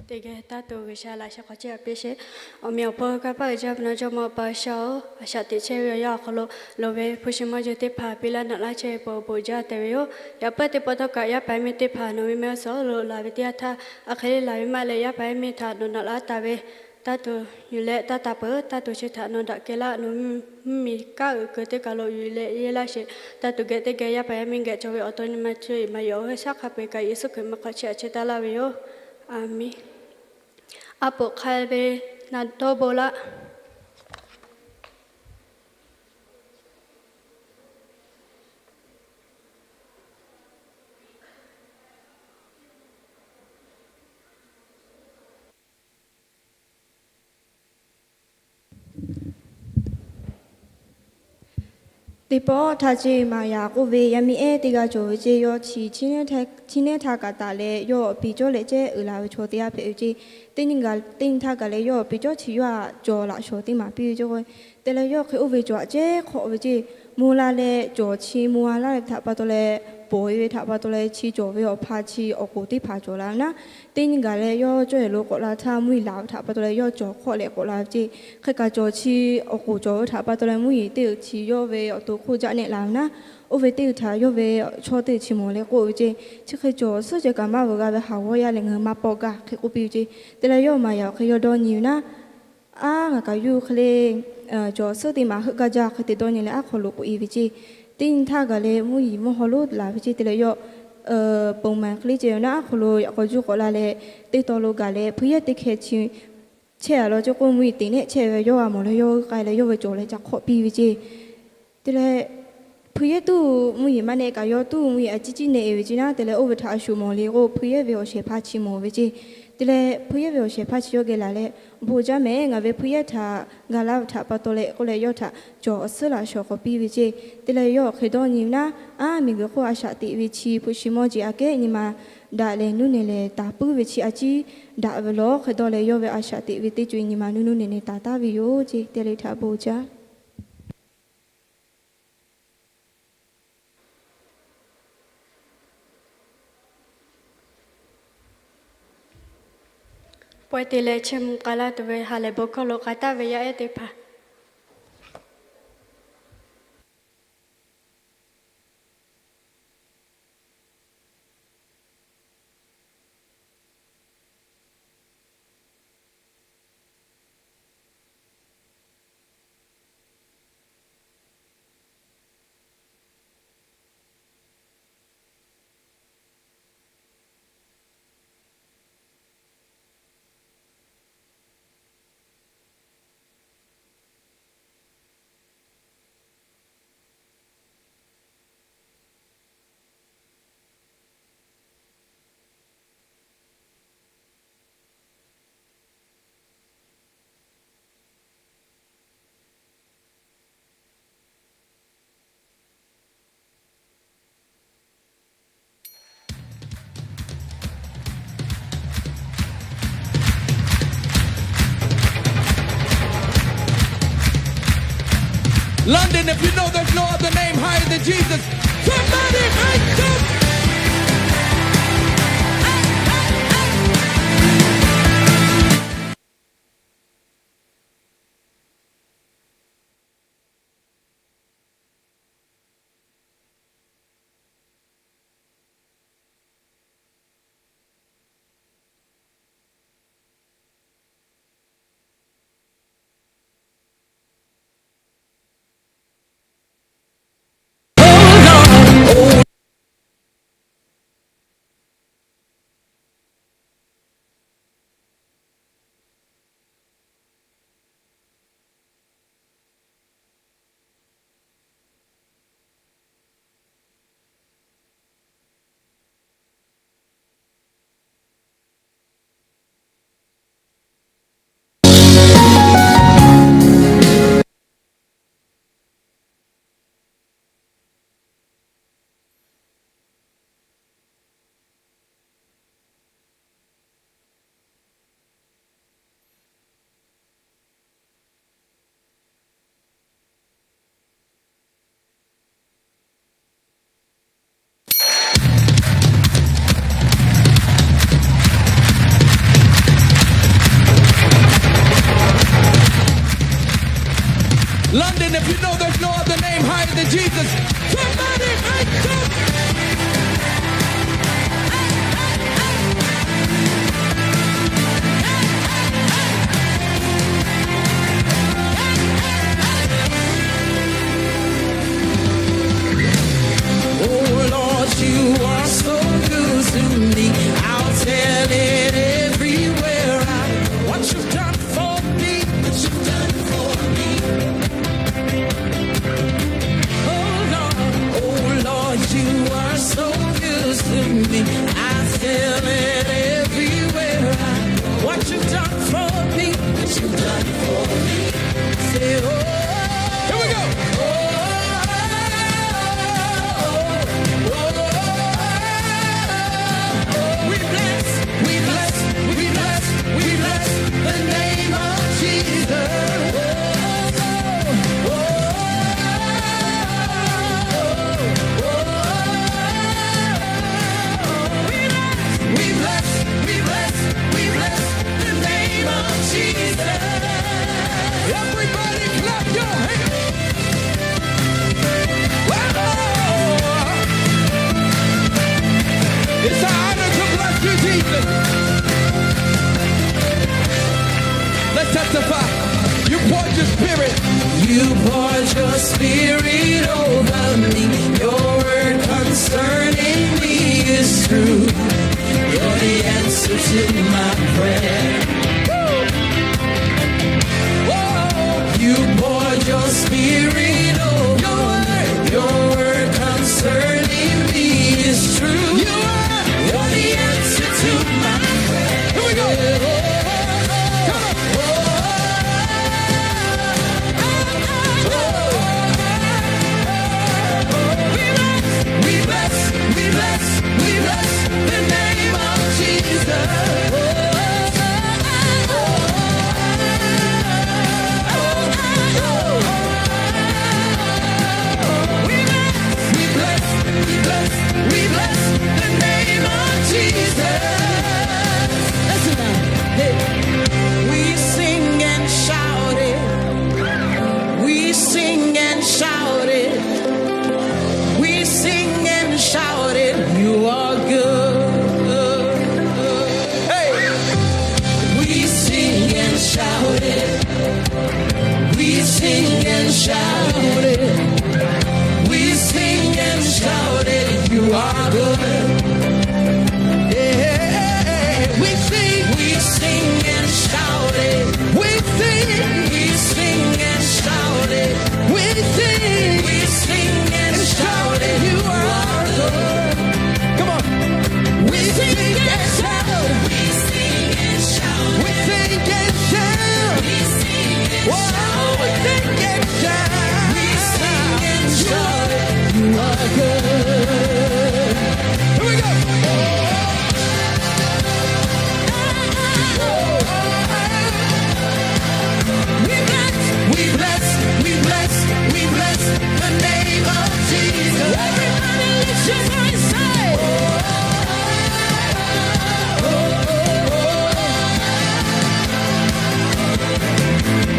Teˇ geh taˇ tuˬ G'uiˬsha laꞈ sheh k'awꞈ chehˇ a piˇ sheˍ. Awˬ meꞈ awˬ hpawˇ kanˇ paˆ uiˍ jaˇ ve naw Jawˇmawˇ Awˬ pa G'uiˬsha-oˬ, a shaꞈ teꞈ chehˇ ve awˬ yanˇ awˬ hk'aw lo loˍ ve hpu shi mawˇ jeˬ teˇ hpaˍ piˇ laˇ naꞈ laˇ chehˇ ve peuˬ awˬ bon jaˇ tehꞈ ve yoˬ. Yaꞈ puiˉ teˇ pawˆ htawˇ kaꞈ yaˇ paˍ yaˇ miˇ teˇ hpaˍ nawˬ ve mehˆ g'uˇ suhˍ lo laˬ ve teˇ yanˇ htaˇ, a hk'e le laˬ ve maˇ leh yaˇ paˍ yaˇ miˇ htaꞈ nawˬ naꞈ laˇ taˍ ve taˇ tuˬ yuˬ leh taˇ taˍ peuˬ. Taˇ tuˬ chi htaꞈ nawˬ daꞈ kehˬ laˇ. Nawˬ mvuhˇmiˬ kanˉ uiˍ kuiˬ teˇ kaˬ lo yuˬ leh yehˇ laˇ sheˍ. Taˇ tuˬ geh teˇ geh yaˇ paˍ yaˇ miˇ geh cawˬ ve awˬ to nyi ma chehˇ maˍ yehˬ awˬ hui shaˉ hk'a peu-eˬ kaꞈ Yeˍsuˆ Hkriꞈ maˇ hk'awꞈ chehˇ a chehˇ taˇ laˇ ve yoˬ. Aˬmenˍ. A poꞈ hk'a ve na dawˇ bon laˇ. Teˇ pawˆ htaˇ ceˇ maˍ yaꞈ k'oˆ ve, yaˇ miˇ ehˉ teˇ g'aˇ cawˬ ve ceˇ, yawˇ chi chi neˉ htaˇ kaꞈ taˍ leh yawˇ awˬ pi cawˇ leh cehˇ uiˍ la ve chaw teˇ g'aˇ hpehꞈ ve ceˇ. Teˇ nyi gaˬ teˇ nyi htaˇ kaꞈ leh yawˇ awˬ pi cawˇ chi yawˇ htaꞈ cawˬ laꞈ shawˍ teˇ maˍ piˇ ve ceˇ k'o, te leh yawˇ hk'e oˇ ve cawˬ aꞈ cehˇ hk'awꞈ ve ceˇ. Mvuh la leh cawˬ chi mvuh la laˇ ve htaꞈ pa taw leh, pawˍ ve htaꞈ pa taw leh chi cawˬ ve awˬ hpa chi awˬ k'oˍ teˇ hpaˍ cawˬ la ve naˉ. Teˇ nyi gaˬ leh yawˇ cawˇ yehˬ lo k'awꞈ la htaˇ mvuhˇ yeˬ laˬ ve htaꞈ pa taw leh yawˇ cawˬ hk'awˆ leh k'awꞈ la ve ceˇ. Hk'e kaꞈ cawˬ chi awˬ k'oˍ cawˬ ve htaꞈ pa taw leh mvuhˇ yeˬ teˇ uiˍ chi yawˇ ve awˬ to hk'oˆ jaˆ nehˆ la ve naˉ. Oˇ ve teˇ uiˍ htaꞈ yawˇ ve chaw teˇ uiˍ chi mawˬ leh k'oˆ ve ceˇ, chi hk'e cawˬ suhˉ ceh kaꞈ maˇ vuiˬ g'a ve haˍ g'awˇ yaˇ leh ngaˬ hui maˇ pawˆ gaˇ hk'e k'oˆ piˇ ve ceˇ. Te leh yawˇ maˍ yaꞈ hk'e yawˇ dawˇ nyi ve naˉ, aˉ, ngaˬ kaꞈ yuˇ hk'e le cawˬ suhˉ teˇ maˬ heuˆ gaˇ jaˇ hk'e te dawˇ nyi leh aˉ hk'aw lo k'oꞈ e ve ceˇ. Teˇ nyi htaˇ gaˬ leh mvuhˇ yeˬ mvuhˇ haw lonˉ laˬ ve ceˇ. Te leh yawˇ ponˬ maˍ hk'e le ceh ve naˉ aˉ hk'aw lo yaꞈ k'aw juˇ k'awꞈ la leh, teˇ taw lo gaˬ leh hpui yehˇ teˇ hkeh chi chehˇ a law ceˇ k'o, mvuhˇ yeˬ teꞈ nehˆ chehˇ ve yawˇ g'a mawˬ leh yawˇ k'ai leh yawˇ ve cawˬ leh ca hk'awˆ piˇ ve ceˇ. Te leh hpui yehˇ tuˇ mvuhˇ yeˬ maˇ nehˆ kaꞈ yawˇ tuˇ mvuhˇ yeˬ a ciˉ ciˉ nehˆ e ve ceˇ naˉ. Te leh oˇ ve htaꞈ a shuˍ mawˬ le k'o, hpui yehˇ ve awˬ shehˍ hpaˇ chi mawˬ ve ceˇ. Te leh hpui yehˇ ve awˬ shehˍ hpaˇ chi yawˇ geh laˬ leh, Bon jaˇ mehˍ, ngaˬ ve hpui yehˇ htaꞈ ga laˇ ve htaꞈ pa taw leh k'oˆ leh yawˇ htaꞈ cawˬ suhˉ laꞈ shawˍ k'awꞈ piˇ ve ceˇ. Te leh yawˇ hk'e dawˇ nyi ve naˉ, aˉ, miˬguiˬ hk'oˆ a shaꞈ teꞈ ve chi hpu shi mawˇ jeˬ aꞈ kehˉ nyi ma daꞈ leh nuˇ nehˬ leh taˍ puiˉ ve chi a ciˉ daꞈ ve lawˬ. Hk'e dawˇ leh yawˇ ve a shaꞈ teꞈ ve teˇ co e nyi ma nuˇ nuˇ nehˬ nehˬ taˍ taˍ ve yoˬ ceˇ. Te leh htaꞈ bon jaˇ. Pawehˇ te leh chehˇ mvuh k'ai laˇ tuˬ ve ha lehˬ bon hkawˇ lo k'ai taˍ ve yaˇ ehˉ teˇ hpaˍ. London, if you know there's no other name higher than Jesus, somebody make some London, if you know there's no other name higher than Jesus, somebody make some Oh Lord, you are so good to me. I'll tell it everywhere I what you've done for me, what you've done for me. Oh Lord, oh Lord, you are Spirit over me. Your word concerning me is true. You're the answer to my prayer. Oh, you poured your spirit over. Your word concerning me is true. You are. You're the answer to my prayer. Here we go. Come on. We bless, we bless, we bless the name of Jesus. We bless, we bless, we bless the name of Jesus. Listen now. Hey. We sing and shout it. We sing and shout it. We sing and shout it. You are good. Hey. We sing and shout it. We sing and shout it. We sing and shout it. You are good. Yeah. We sing, we sing and shout it. We sing, we sing and shout it. We sing, we sing and shout it. You are good. Come on. We sing and shout. We sing and shout. We sing and shout. We sing and shout. Whoa, we sing and shout. We sing and shout. You are good. Here we go. We bless, we bless, we bless, we bless the name of Jesus. Everybody lift your voice, say.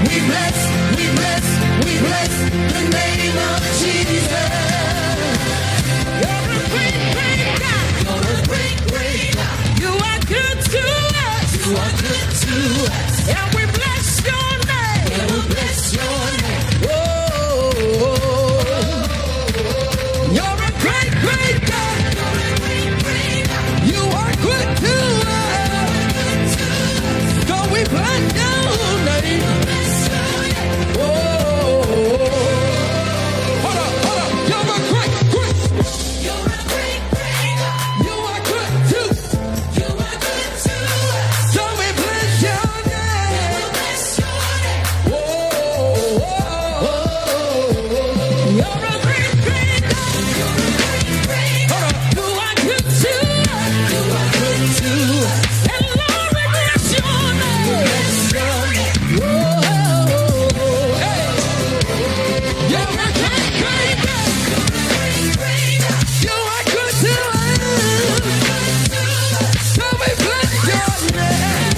We bless, we bless, we bless the name of Jesus. You're a great, great God. You're a great, great God. You are good to us. You are good to us. And we bless your name. And we bless your name. Oh, you're a great, great God. You're a great, great God. You are good to us. So we bless your name. Oh, hold up, hold up. You're a great, great. You're a great, great God. You are good to, you are good to us. So we bless your name. We bless your name. Oh, oh, oh, oh. You're a great, great God. You're a great, great God. Hold up. You are good to us. You are good to us. And Lord, we bless your name. We bless your name. Whoa, hey. You're a great, great God. You're a great, great God. You are good to us. So we bless your name.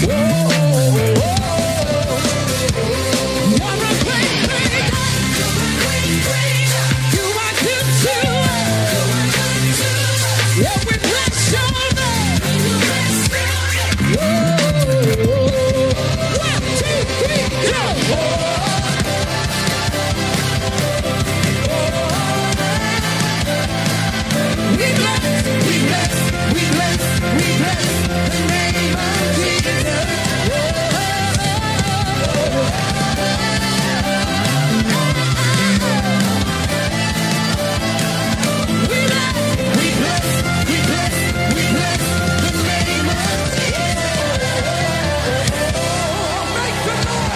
Whoa, whoa, whoa. You're a great, great God. You are good to us. Yeah, we bless your name. Whoa, whoa, whoa. One, two, three, go. We bless, we bless, we bless, we bless the name of Jesus. We bless, we bless, we bless, we bless the name of Jesus. Praise the Lord.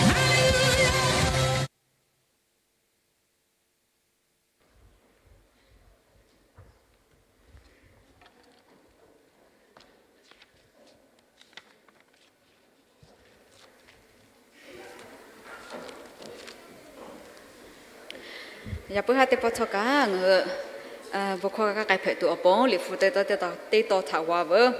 Hallelujah. Yaꞈ puiˉ haˉ teˇ pawˆ htawˇ kaꞈ ngaˬ hui bon hkawˇ g'a k'ai hpehꞈ tuˬ awˬ pon Liꞈ hpu teˇ tawn htaꞈ g'a veuˬ.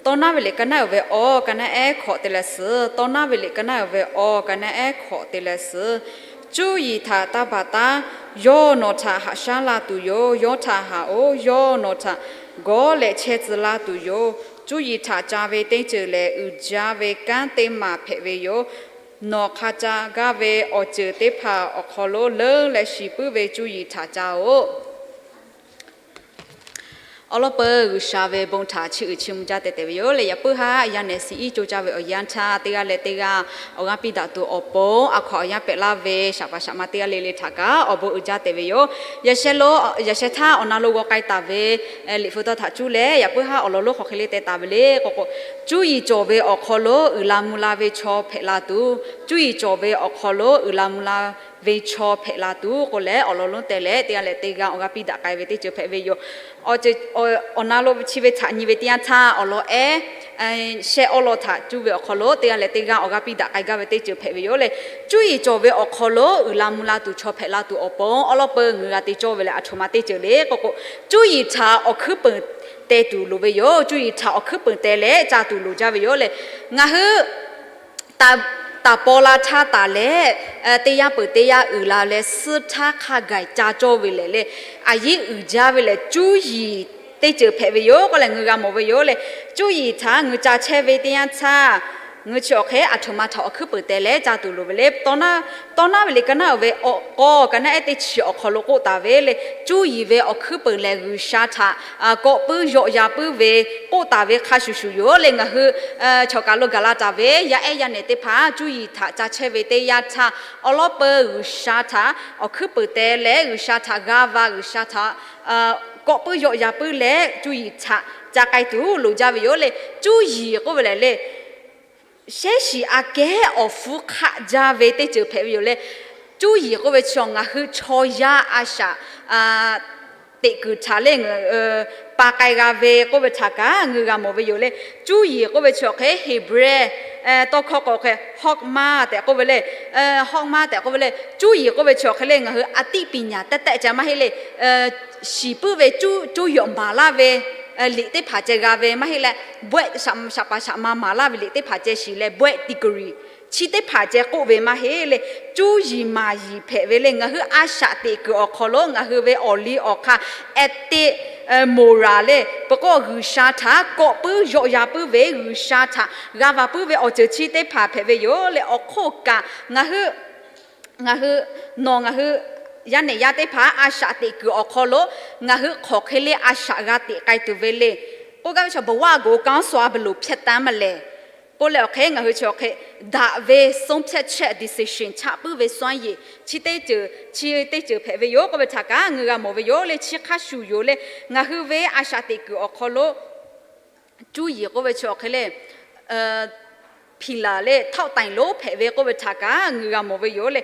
Tawˇ naˉ ve liꞈ ka naˉ uiˍ ve awˬ ka naˉ ehˉ hkawꞈ te leh suhˍ, tawˇ naˉ ve liꞈ ka naˉ uiˍ ve awˬ ka naˉ ehˉ hkawꞈ te leh suhˍ. Cuˇ yiˍ htaꞈ taˇ baˬ taˉ, yawˇ nawˬ htaꞈ haꞈ shaˉ la tuˬ yoˬ. Yawˇ htaꞈ haꞈ-oˬ. Yawˇ nawˬ htaꞈ gawˇ leh chehˇ tcuh la tuˬ yoˬ. Cuˇ yiˍ htaꞈ ca ve teˇ ceuˬ lehˬ, uiˍ jaˇ ve kanˉ teˇ maˬ hpehꞈ ve yoˬ. Nawˬ hk'a ca gaˇ ve awˬ ceuˬ teˇ hpaˍ awˬ hk'aw lo leuˉ leh shiˍ puiˉ ve cuˇ yiˍ htaꞈ ca-oˬ. Awˬ lawn peuˬ G'uiˬsha ve bon htaꞈ chiˇ uiˍ chiˇ mvuh jaˇ tehꞈ tehꞈ ve yoˬ le. Yaꞈ puiˉ haˉ yaˇ nehˬ siˍ iˉ co caˇ ve awˬ yanˇ htaˇ, teˇ g'aˇ leh teˇ g'aˇ awˬ g'aˇ piˇ daꞈ tuˬ awˬ pon, a hkaw awˬ yanˇ pehꞈ laˇ ve shaˍ paˍ shaˍ ma teˇ g'aˇ le le htaꞈ kaꞈ awˬ bon uiˍ jaˇ tehꞈ ve yoˬ. Yaꞈ sheh htaˇ awˬ na lo g'aw k'ai taˍ ve liꞈ hpu tawˇ htaꞈ cuˇ leh, yaꞈ puiˉ haˉ awˬ lawn lonˉ hk'aw hk'e le teh taˍ ve le k'o k'o, cuˇ yiˍ cawˬ ve awˬ hk'aw lo uiˍ la mvuh la ve chaw hpehꞈ la tuˬ, cuˇ yiˍ cawˬ ve awˬ hk'aw lo uiˍ la mvuh la ve chaw hpehꞈ la tuˬ k'oˆ leh, awˬ lawn lonˉ teh leh teˇ g'aˇ leh teˇ g'aˇ awˬ g'aˇ piˇ daꞈ k'ai ve teˇ ceuˬ hpehꞈ ve yoˬ. Awˬ na lo chi ve htaꞈ nyi ve teˇ yanˇ htaˇ, awˬ lawn ehˉ shehˆ awˉ lawn htaꞈ cuˇ ve awˬ hk'aw lo teˇ g'aˇ leh teˇ g'aˇ awˬ g'aˇ piˇ daꞈ k'ai gaˇ ve teˇ ceuˬ hpehꞈ ve yoˬ le. Cuˇ yiˍ cawˬ ve awˬ hk'aw lo uiˍ la mvuh la tuˬ chaw hpehꞈ la tuˬ awˬ pon awˉ lawˉ peuˬ ngaˬ g'a te cawˇ ve lehˬ, aˬ htoꞈ ma teˇ ceuˬ le k'o k'o, cuˇ yiˍ htaꞈ awˬ hkuiˉ peunˍ teh tuˬ loˍ ve yoˬ. Cuˇ yiˍ htaꞈ awˬ hkuiˉ peunˍ teh leh ca tuˬ loˍ jaˇ ve yoˬ le. Ngaˬ hui taˍ paw la htaˇ taˍ leh, teˇ yanˇ peuˬ teˇ yanˇ uiˍ la leh suh htaˇ hk'a gaˬ ca cawˇ ve lehˬ le, aˬ yeˉ uiˍ jaˇ ve lehˬ cuˇ yiˍ teˇ ceuˬ hpehꞈ ve yoˬ k'oˆ leh ngaˬ hui g'a mawˬ ve yoˬ le. Cuˇ yiˍ htaꞈ ngaˬ hui ca chehˇ ve teˇ yanˇ htaˇ, ngaˬ hui chi awˬ hk'e aˬ htoꞈ ma htaꞈ awˬ hkuiˉ peunˍ teh leh ca tuˬ loˍ ve le. Tawˇ naˉ ve liꞈ ka naˉ uiˍ ve awˬ k'awˇ ka naˉ ehˉ teˇ chi awˬ hk'aw lo k'oˆ taˍ ve le, cuˇ yiˍ ve awˬ hkuiˉ peunˍ lehˬ G'uiˬsha htaꞈ kawˆ puiˉ yawˆ yan puiˉ ve k'oˆ taˍ ve hk'a shuˍ shuˍ yoˬ le. Ngaˬ hui chaw kaˬ lo gaˬ la taˍ ve yaˇ ehˉ yaˇ nehˬ teˇ hpaˍ cuˇ yiˍ htaꞈ ca chehˇ ve teˇ yanˇ htaˇ, awˉ lawˉ peuˬ G'uiˬsha htaꞈ awˬ hkuiˉ peunˍ teh leh G'uiˬsha htaꞈ g'aˇ va, G'uiˬsha htaꞈ kawˆ puiˉ yawˆ yan puiˉ leh cuˇ yiˍ htaꞈ ca k'ai tuˬ loˍ jaˇ ve yoˬ le. Cuˇ yiˍ k'oˆ ve lehˬ le, shehˉ shiˍ aꞈ kehˉ awˬ hpfuhˇ hk'aˆ jaˇ ve teˇ ceuˬ hpehꞈ ve yoˬ le. Cuˇ yiˍ k'oˆ ve chi ngaˬ hui chaw yaˇ a shaꞈ teꞈ kuiˬ htaꞈ le pa k'ai g'a ve k'oˆ ve htaꞈ kaꞈ ngaˬ hui g'a mawˬ ve yoˬ le. Cuˇ yiˍ k'oˆ ve chi awˬ hk'e Heˍbrehˇ tawˇ hkawˇ k'o hk'e hawꞈ ma tehꞈ k'oˆ ve le. Hawꞈ ma tehꞈ k'oˆ ve le. Cuˇ yiˍ k'oˆ ve chi awˬ hk'e le ngaˬ hui a tiˆ piˍ nyaˍ tehˉ tehˆ ceh maˇ heˆ le. Shiˍ puiˉ ve cuˇ cuˇ yawꞈ maˍ laˇ ve liꞈ teˇ hpaˍ ceh g'a ve maˇ heˆ leh, bawehˆ shaꞈ paˍ shaꞈ ma maˍ laˇ ve liꞈ teˇ hpaˍ ceh shiˍ leh bawehˆ degree chi teˇ hpaˍ ceh k'oˆ ve maˇ heˆ le. Cuˇ yiˍ maˍ yiˍ hpehꞈ ve le. Ngaˬ hui a shaꞈ teꞈ kuiˬ awˬ hk'aw lo ngaˬ hui ve awˬ liˇ awˬ hk'aˇ, ethic, moral le peuˬ k'o G'uiˬsha htaꞈ kawˆ puiˉ yawˆ yan puiˉ ve, G'uiˬsha htaꞈ g'aˇ va puiˉ ve awˬ ceuˬ chi teˇ hpaˍ hpehꞈ ve yoˬ le. Awˬ hk'oˆ kaꞈ ngaˬ hui ngaˬ hui, nawˬ ngaˬ hui yaˇ nehˬ yaˇ teˇ hpaˍ a shaꞈ teꞈ kuiˬ awˬ hk'aw lo ngaˬ hui hk'aˬ hk'e le a shaꞈ g'a teꞈ k'ai tuˬ ve le k'oˆ gaˇ ve chaw ဘဝကို ကောင်းစွာ ဘယ်လို ဖြတ်သန်းမလဲ k'oˆ leh awˬ hk'e ngaˬ hui chi awˬ hk'e daꞈ ve ဆုံးဖြတ်ချက် decision chaꞈ puiˉ ve စွမ်းရည် chi teˇ ceuˬ chi teˇ ceuˬ hpehꞈ ve yoˬ k'oˆ ve htaꞈ kaꞈ ngaˬ hui g'a mawˬ ve yoˬ le. Chi hk'a shuˍ yoˬ le. Ngaˬ hui ve a shaꞈ teꞈ kuiˬ awˬ hk'aw lo cuˇ yiˍ k'oˆ ve chi awˬ hk'e le pillar le ထောက်တိုင် lonˉ hpehꞈ ve k'oˆ ve htaꞈ kaꞈ ngaˬ hui g'a mawˬ ve yoˬ le.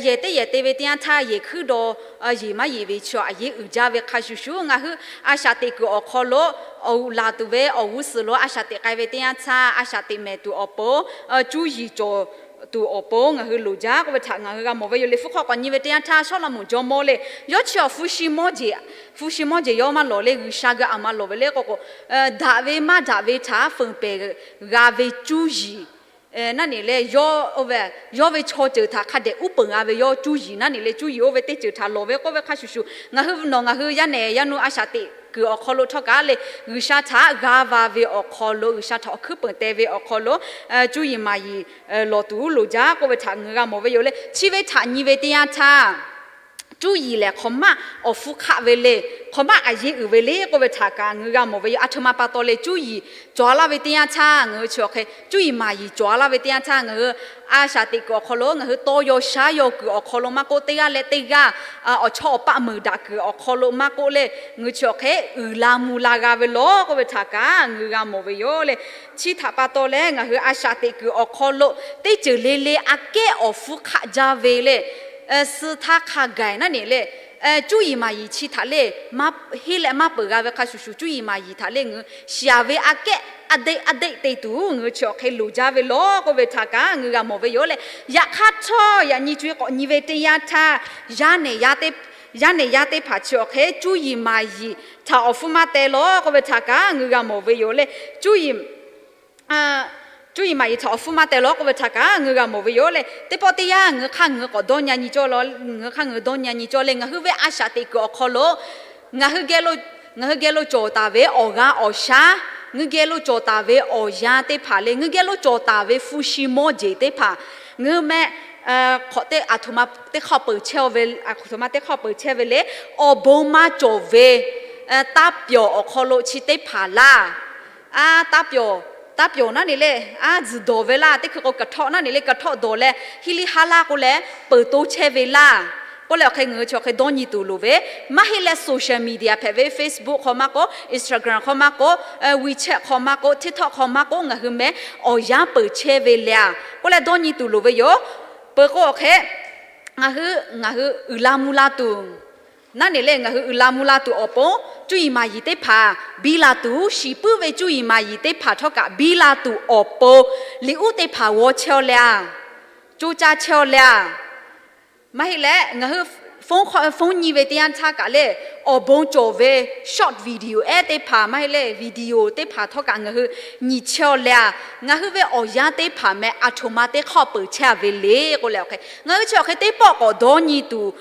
Yehˬ teˇ yehˬ te ve teˇ yanˇ htaˇ yehˬ hkuiˉ daw yehˬ maˇ yeˬ ve chi aˬ yeˉ uiˍ jaˇ ve hk'a shuˍ shuˍ ngaˬ hui a shaꞈ teꞈ kuiˬ awˬ hk'aw lo awˬ g'uˇ laˬ tuˬ ve awˬ g'uˇ suhˍ lo a shaꞈ teꞈ k'ai ve teˇ yanˇ htaˇ a shaꞈ teꞈ mehˍ tuˬ awˬ pon, cuˇ yiˍ cawˬ tuˬ awˬ pon ngaˬ hui loˍ jaˇ k'oˆ ve htaꞈ ngaˬ hui g'a mawˬ ve yoˬ le. Hpu hk'aw k'awꞈ nyi ve teˇ yanˇ htaˇ Sawˉlaꞈmonˍ jawˇmawˇ le yawˇ chi awˬ hpu shi mawˇ jeˬ, hpu shi mawˇ jeˬ yawˇ maˇ lawˬ le. G'uiˬsha g'a aˬ ma lawˬ ve le k'o k'o, daꞈ ve maˇ daꞈ ve htaꞈ feuˍ pehˍ g'a ve cuˇ yiˍ naˉ neˬ leh, yawˇ ve chaw ceuˬ htaꞈ hk'a dehꞈ uˉ peunˍ g'a ve yawˇ cuˇ yiˍ naˉ neˬ leh cuˇ yiˍ oˇ ve teˇ ceuˬ htaꞈ lawˬ ve k'oˆ ve hk'a shuˍ shuˍ, ngaˬ hui nawˬ ngaˬ hui yaˇ nehˬ yaˇ nu a shaꞈ teꞈ kuiˬ awˬ hk'aw lo htawˇ kaꞈ le, G'uiˬsha htaꞈ g'a va ve awˬ hk'aw lo, G'uiˬsha htaꞈ awˬ hkuiˉ peunˍ teh ve awˬ hk'aw lo cuˇ yiˍ maˍ yiˍ lawˬ tuˬ loˍ jaˇ k'oˆ ve htaꞈ ngaˬ hui g'a mawˬ ve yoˬ le. Chi ve htaꞈ nyi ve teˇ yanˇ htaˇ, cuˇ yiˍ lehˬ hk'awꞈ maˆ awˬ hpfuhˇ hk'aˆ ve le, hk'awꞈ maˆ aˬ yeˉ uiˍ ve le k'oˆ ve htaꞈ kaꞈ ngaˬ hui g'a mawˬ ve yoˬ. Aˬ htoꞈ ma pa taw leh cuˇ yiˍ cawˬ a laˇ ve teˇ yanˇ htaˇ ngaˬ hui chi awˬ hk'e cuˇ yiˍ maˍ yiˍ cawˬ a laˇ ve teˇ yanˇ htaˇ ngaˬ hui a shaꞈ teꞈ kuiˬ awˬ hk'aw lo ngaˬ hui tawˇ yaw shaˉ yaw kuiˬ awˬ hk'aw lo maˇ k'oˆ, teˇ g'aˇ leh teˇ g'aˇ awˬ chawˇ awˬ paˆ meunˍ daꞈ kuiˬ awˬ hk'aw lo maˇ k'oˆ leh, ngaˬ hui chi awˬ hk'e uiˍ la mvuh la g'a ve lawˬ k'oˆ ve htaꞈ kaꞈ ngaˬ hui g'a mawˬ ve yoˬ le. Chi htaꞈ pa taw leh ngaˬ hui a shaꞈ teꞈ kuiˬ awˬ hk'aw lo teˇ ceuˬ le le aꞈ kehˉ awˬ hpfuhˇ hk'aˆ jaˇ ve le, suh htaˇ hk'a gaˬ naˉ neˬ le, cuˇ yiˍ maˍ yiˍ chi htaꞈ le heˆ leh maˇ peuˬ g'a ve hk'a shuˍ shuˍ, cuˇ yiˍ maˍ yiˍ htaꞈ le ngaˬ hui shiˍ aˍ ve aꞈ kehˉ a deˆ a deˆ te tuˬ ngaˬ hui chi awˬ hk'e loˍ jaˇ ve lawˬ k'oˆ ve htaꞈ kaꞈ ngaˬ hui g'a mawˬ ve yoˬ le. Yaꞈ hk'aˇ htawˇ yaꞈ nyi co e k'awꞈ nyi ve teˇ yanˇ htaˇ, yaˇ nehˬ yaˇ teˇ hpaˍ chi awˬ hk'e cuˇ yiˍ maˍ yiˍ htaꞈ awˬ hpfuhˇ maˇ teh lawˬ k'oˆ ve htaꞈ kaꞈ ngaˬ hui g'a mawˬ ve yoˬ le. Cuˇ yiˍ cuˇ yiˍ maˍ yiˍ htaꞈ awˬ hpfuhˇ maˇ teh lawˬ k'oˆ ve htaꞈ kaꞈ ngaˬ hui g'a mawˬ ve yoˬ le. Teˇ pawˆ teˇ yanˇ ngaˬ hui hk'aˇ ngaˬ hui k'awꞈ dawˇ nyi nyi cawˇ leh, ngaˬ hui hk'aˇ ngaˬ hui dawˇ nyi nyi cawˇ leh, ngaˬ hui ve a shaꞈ teꞈ kuiˬ awˬ hk'aw lo ngaˬ hui geh lo cawˬ taˍ ve awˬ g'aˇ awˬ shaˉ, ngaˬ hui geh lo cawˬ taˍ ve awˬ yanˇ teˇ hpaˍ leh ngaˬ hui geh lo cawˬ taˍ ve hpu shi mawˇ jeˬ teˇ hpaˍ Ngaˬ hui meh, hk'awꞈ teˇ aˬ htoꞈ ma teˇ hk'aˇ peuˬ chehˇ ve, aˬ htoꞈ ma teˇ hk'aˇ peuˬ chehˇ ve le, awˬ bon maˇ cawˬ ve taˇ pyawˬ awˬ hk'aw lo chi teˇ hpaˍ laˇ. A, taˇ pyawˬ, taˇ pyawˬ naˉ ne le, a, tzuhˬ dawˬ ve laˇ. Teˇ hkui k'o kaꞈ htawˆ naˉ ne le, kaꞈ htawˆ dawˬ leh hiˇ liˇ haˉ laˇ k'oˆ leh peuˬ to chehˇ ve laˇ. K'oˆ leh awˬ hk'e ngaˬ hui chi awˬ hk'e dawˇ nyi tuˬ loˍ ve. Maˇ heˆ leh social media hpehꞈ ve Facebook hk'aw maˇ k'oˆ, Instagram hk'aw maˇ k'oˆ, WeChat hk'aw maˇ k'oˆ, TikTok hk'aw maˇ k'oˆ, ngaˬ hui meh awˬ yanˇ peuˬ chehˇ ve le a k'oˆ leh dawˇ nyi tuˬ loˍ ve yoˬ. Peuˬ k'o awˬ hk'e ngaˬ hui, ngaˬ hui uiˍ la mvuh la tuˬ naˉ ne le, ngaˬ hui uiˍ la mvuh la tuˬ awˬ pon cuˇ yiˍ maˍ yiˍ teˇ hpaˍ biˇ la tuˬ, shiˍ puiˉ ve cuˇ yiˍ maˍ yiˍ teˇ hpaˍ htawˇ kaꞈ biˇ la tuˬ awˬ pon liꞈ uˉ teˇ hpaˍ g'aw chehˇ aw le a, co caˇ chehˇ aw le a. Maˇ heˆ leh ngaˬ hui phone nyi ve teˇ yanˇ htaˇ kaꞈ le, awˬ bon cawˬ ve short video ehˉ teˇ hpaˍ maˇ heˆ leh video teˇ hpaˍ htawˇ kaꞈ ngaˬ hui nyi chehˇ aw le a. Ngaˬ hui ve awˬ yanˇ teˇ hpaˍ meh aˬ htoꞈ ma teˇ hk'aˇ peuˬ chehˇ ve le k'oˆ leh awˬ hk'e ngaˬ hui chi awˬ hk'e teˇ pawˆ k'awꞈ dawˇ nyi tuˬ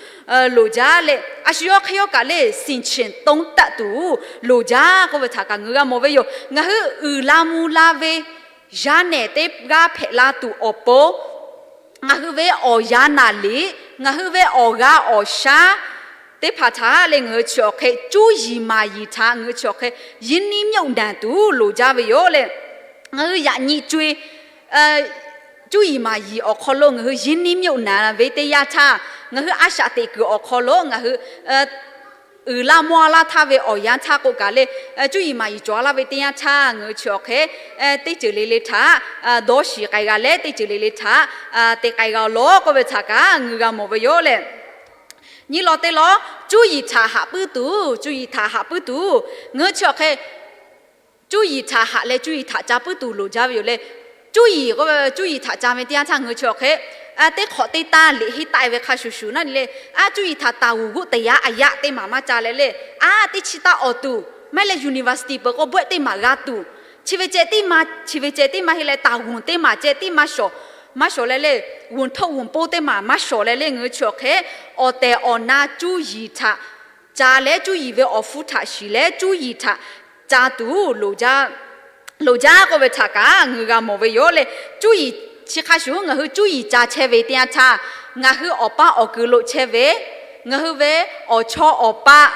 loˍ jaˇ leh, a shu yawˇ hk'e yawˇ kaꞈ le 省钱多得 tuˬ loˍ jaˇ k'oˆ ve htaꞈ kaꞈ ngaˬ hui g'a mawˬ ve yoˬ. Ngaˬ hui uiˍ la mvuh la ve yaˇ nehˬ teˇ g'aˇ hpehꞈ la tuˬ awˬ pon ngaˬ hui ve awˬ yanˇ naˍ liꞈ, ngaˬ hui ve awˬ g'a awˬ shaˉ teˇ hpaˍ htaꞈ le ngaˬ hui chi awˬ hk'e cuˇ yiˍ maˍ yiˍ htaꞈ ngaˬ hui chi awˬ hk'e ရင်းနှီးမြှုပ်နှံ tuˬ loˍ jaˇ ve yoˬ le. Ngaˬ hui yaꞈ nyi co-e cuˇ yiˍ maˍ yiˍ awˬ hk'aw lo ngaˬ hui ရင်းနှီးမြှုပ်နှံ ve teˇ yanˇ htaˇ, ngaˬ hui a shaꞈ teꞈ kuiˬ awˬ hk'aw lo ngaˬ hui uiˍ laˇ mawˇ laˇ htaˇ ve awˬ yanˇ htaˇ k'o kaꞈ le, cuˇ yiˍ maˍ yiˍ cawˬ laˇ ve teˇ yanˇ htaˇ ngaˬ hui chi awˬ hk'e teˇ ceuˬ le le htaꞈ dawˇ shiˍ k'ai g'a leh teˇ ceuˬ le le htaꞈ te k'ai g'a lawˬ k'oˆ ve htaꞈ kaꞈ ngaˬ hui g'a mawˬ ve yoˬ le. Nyi law te lawˬ, cuˇ yiˍ htaꞈ haꞈ puiˉ tuˬ, cuˇ yiˍ htaꞈ haꞈ puiˉ tuˬ, ngaˬ hui chi awˬ hk'e cuˇ yiˍ htaꞈ haꞈ leh cuˇ yiˍ htaꞈ ca puiˉ tuˬ loˍ jaˇ ve yoˬ le. Cuˇ yiˍ k'oˆ ve, cuˇ yiˍ htaꞈ ca ve teˇ yanˇ htaˇ ngaˬ hui chi awˬ hk'e teˇ hk'awꞈ teˇ tanˇ liꞈ henˇ taˆ-e ve hk'a shuˍ shuˍ naˉ ne le, a cuˇ yiˍ htaꞈ taˍ g'uˬ g'uˆ teˍ yaꞈ a yaꞈ teˇ maˬ maˇ ca leh le, a teˇ chi taˇ awˬ tuˬ maˇ heˆ leh university peuˬ k'o bawehˆ teˇ maˬ g'a tuˬ, chi ve ceh teˇ maˬ, chi ve ceh teˇ maˬ heˆ leh taˍ g'uˬ teˇ maˬ ceh teˇ maˬ shawˍ, maˇ shawˍ leh le, g'uˬ htoˆ g'uˬ poˇ teˇ maˬ maˇ shawˍ leh le, ngaˬ hui chi awˬ hk'e awˬ tehˬ awˬ na cuˇ yiˍ htaꞈ ca leh cuˇ yiˍ ve awˬ hpfuhˇ htaꞈ shiˍ leh cuˇ yiˍ htaꞈ ca tuˬ loˍ jaˇ k'oˆ ve htaꞈ kaꞈ ngaˬ hui g'a mawˬ ve yoˬ le. Cuˇ yiˍ chi hk'a shuˍ ngaˬ hui cuˇ yiˍ ca chehˇ ve teˇ yanˇ htaˇ, ngaˬ hui awˬ paˇ awˬ kui lo chehˇ ve, ngaˬ hui ve awˬ chawˇ awˬ paˆ,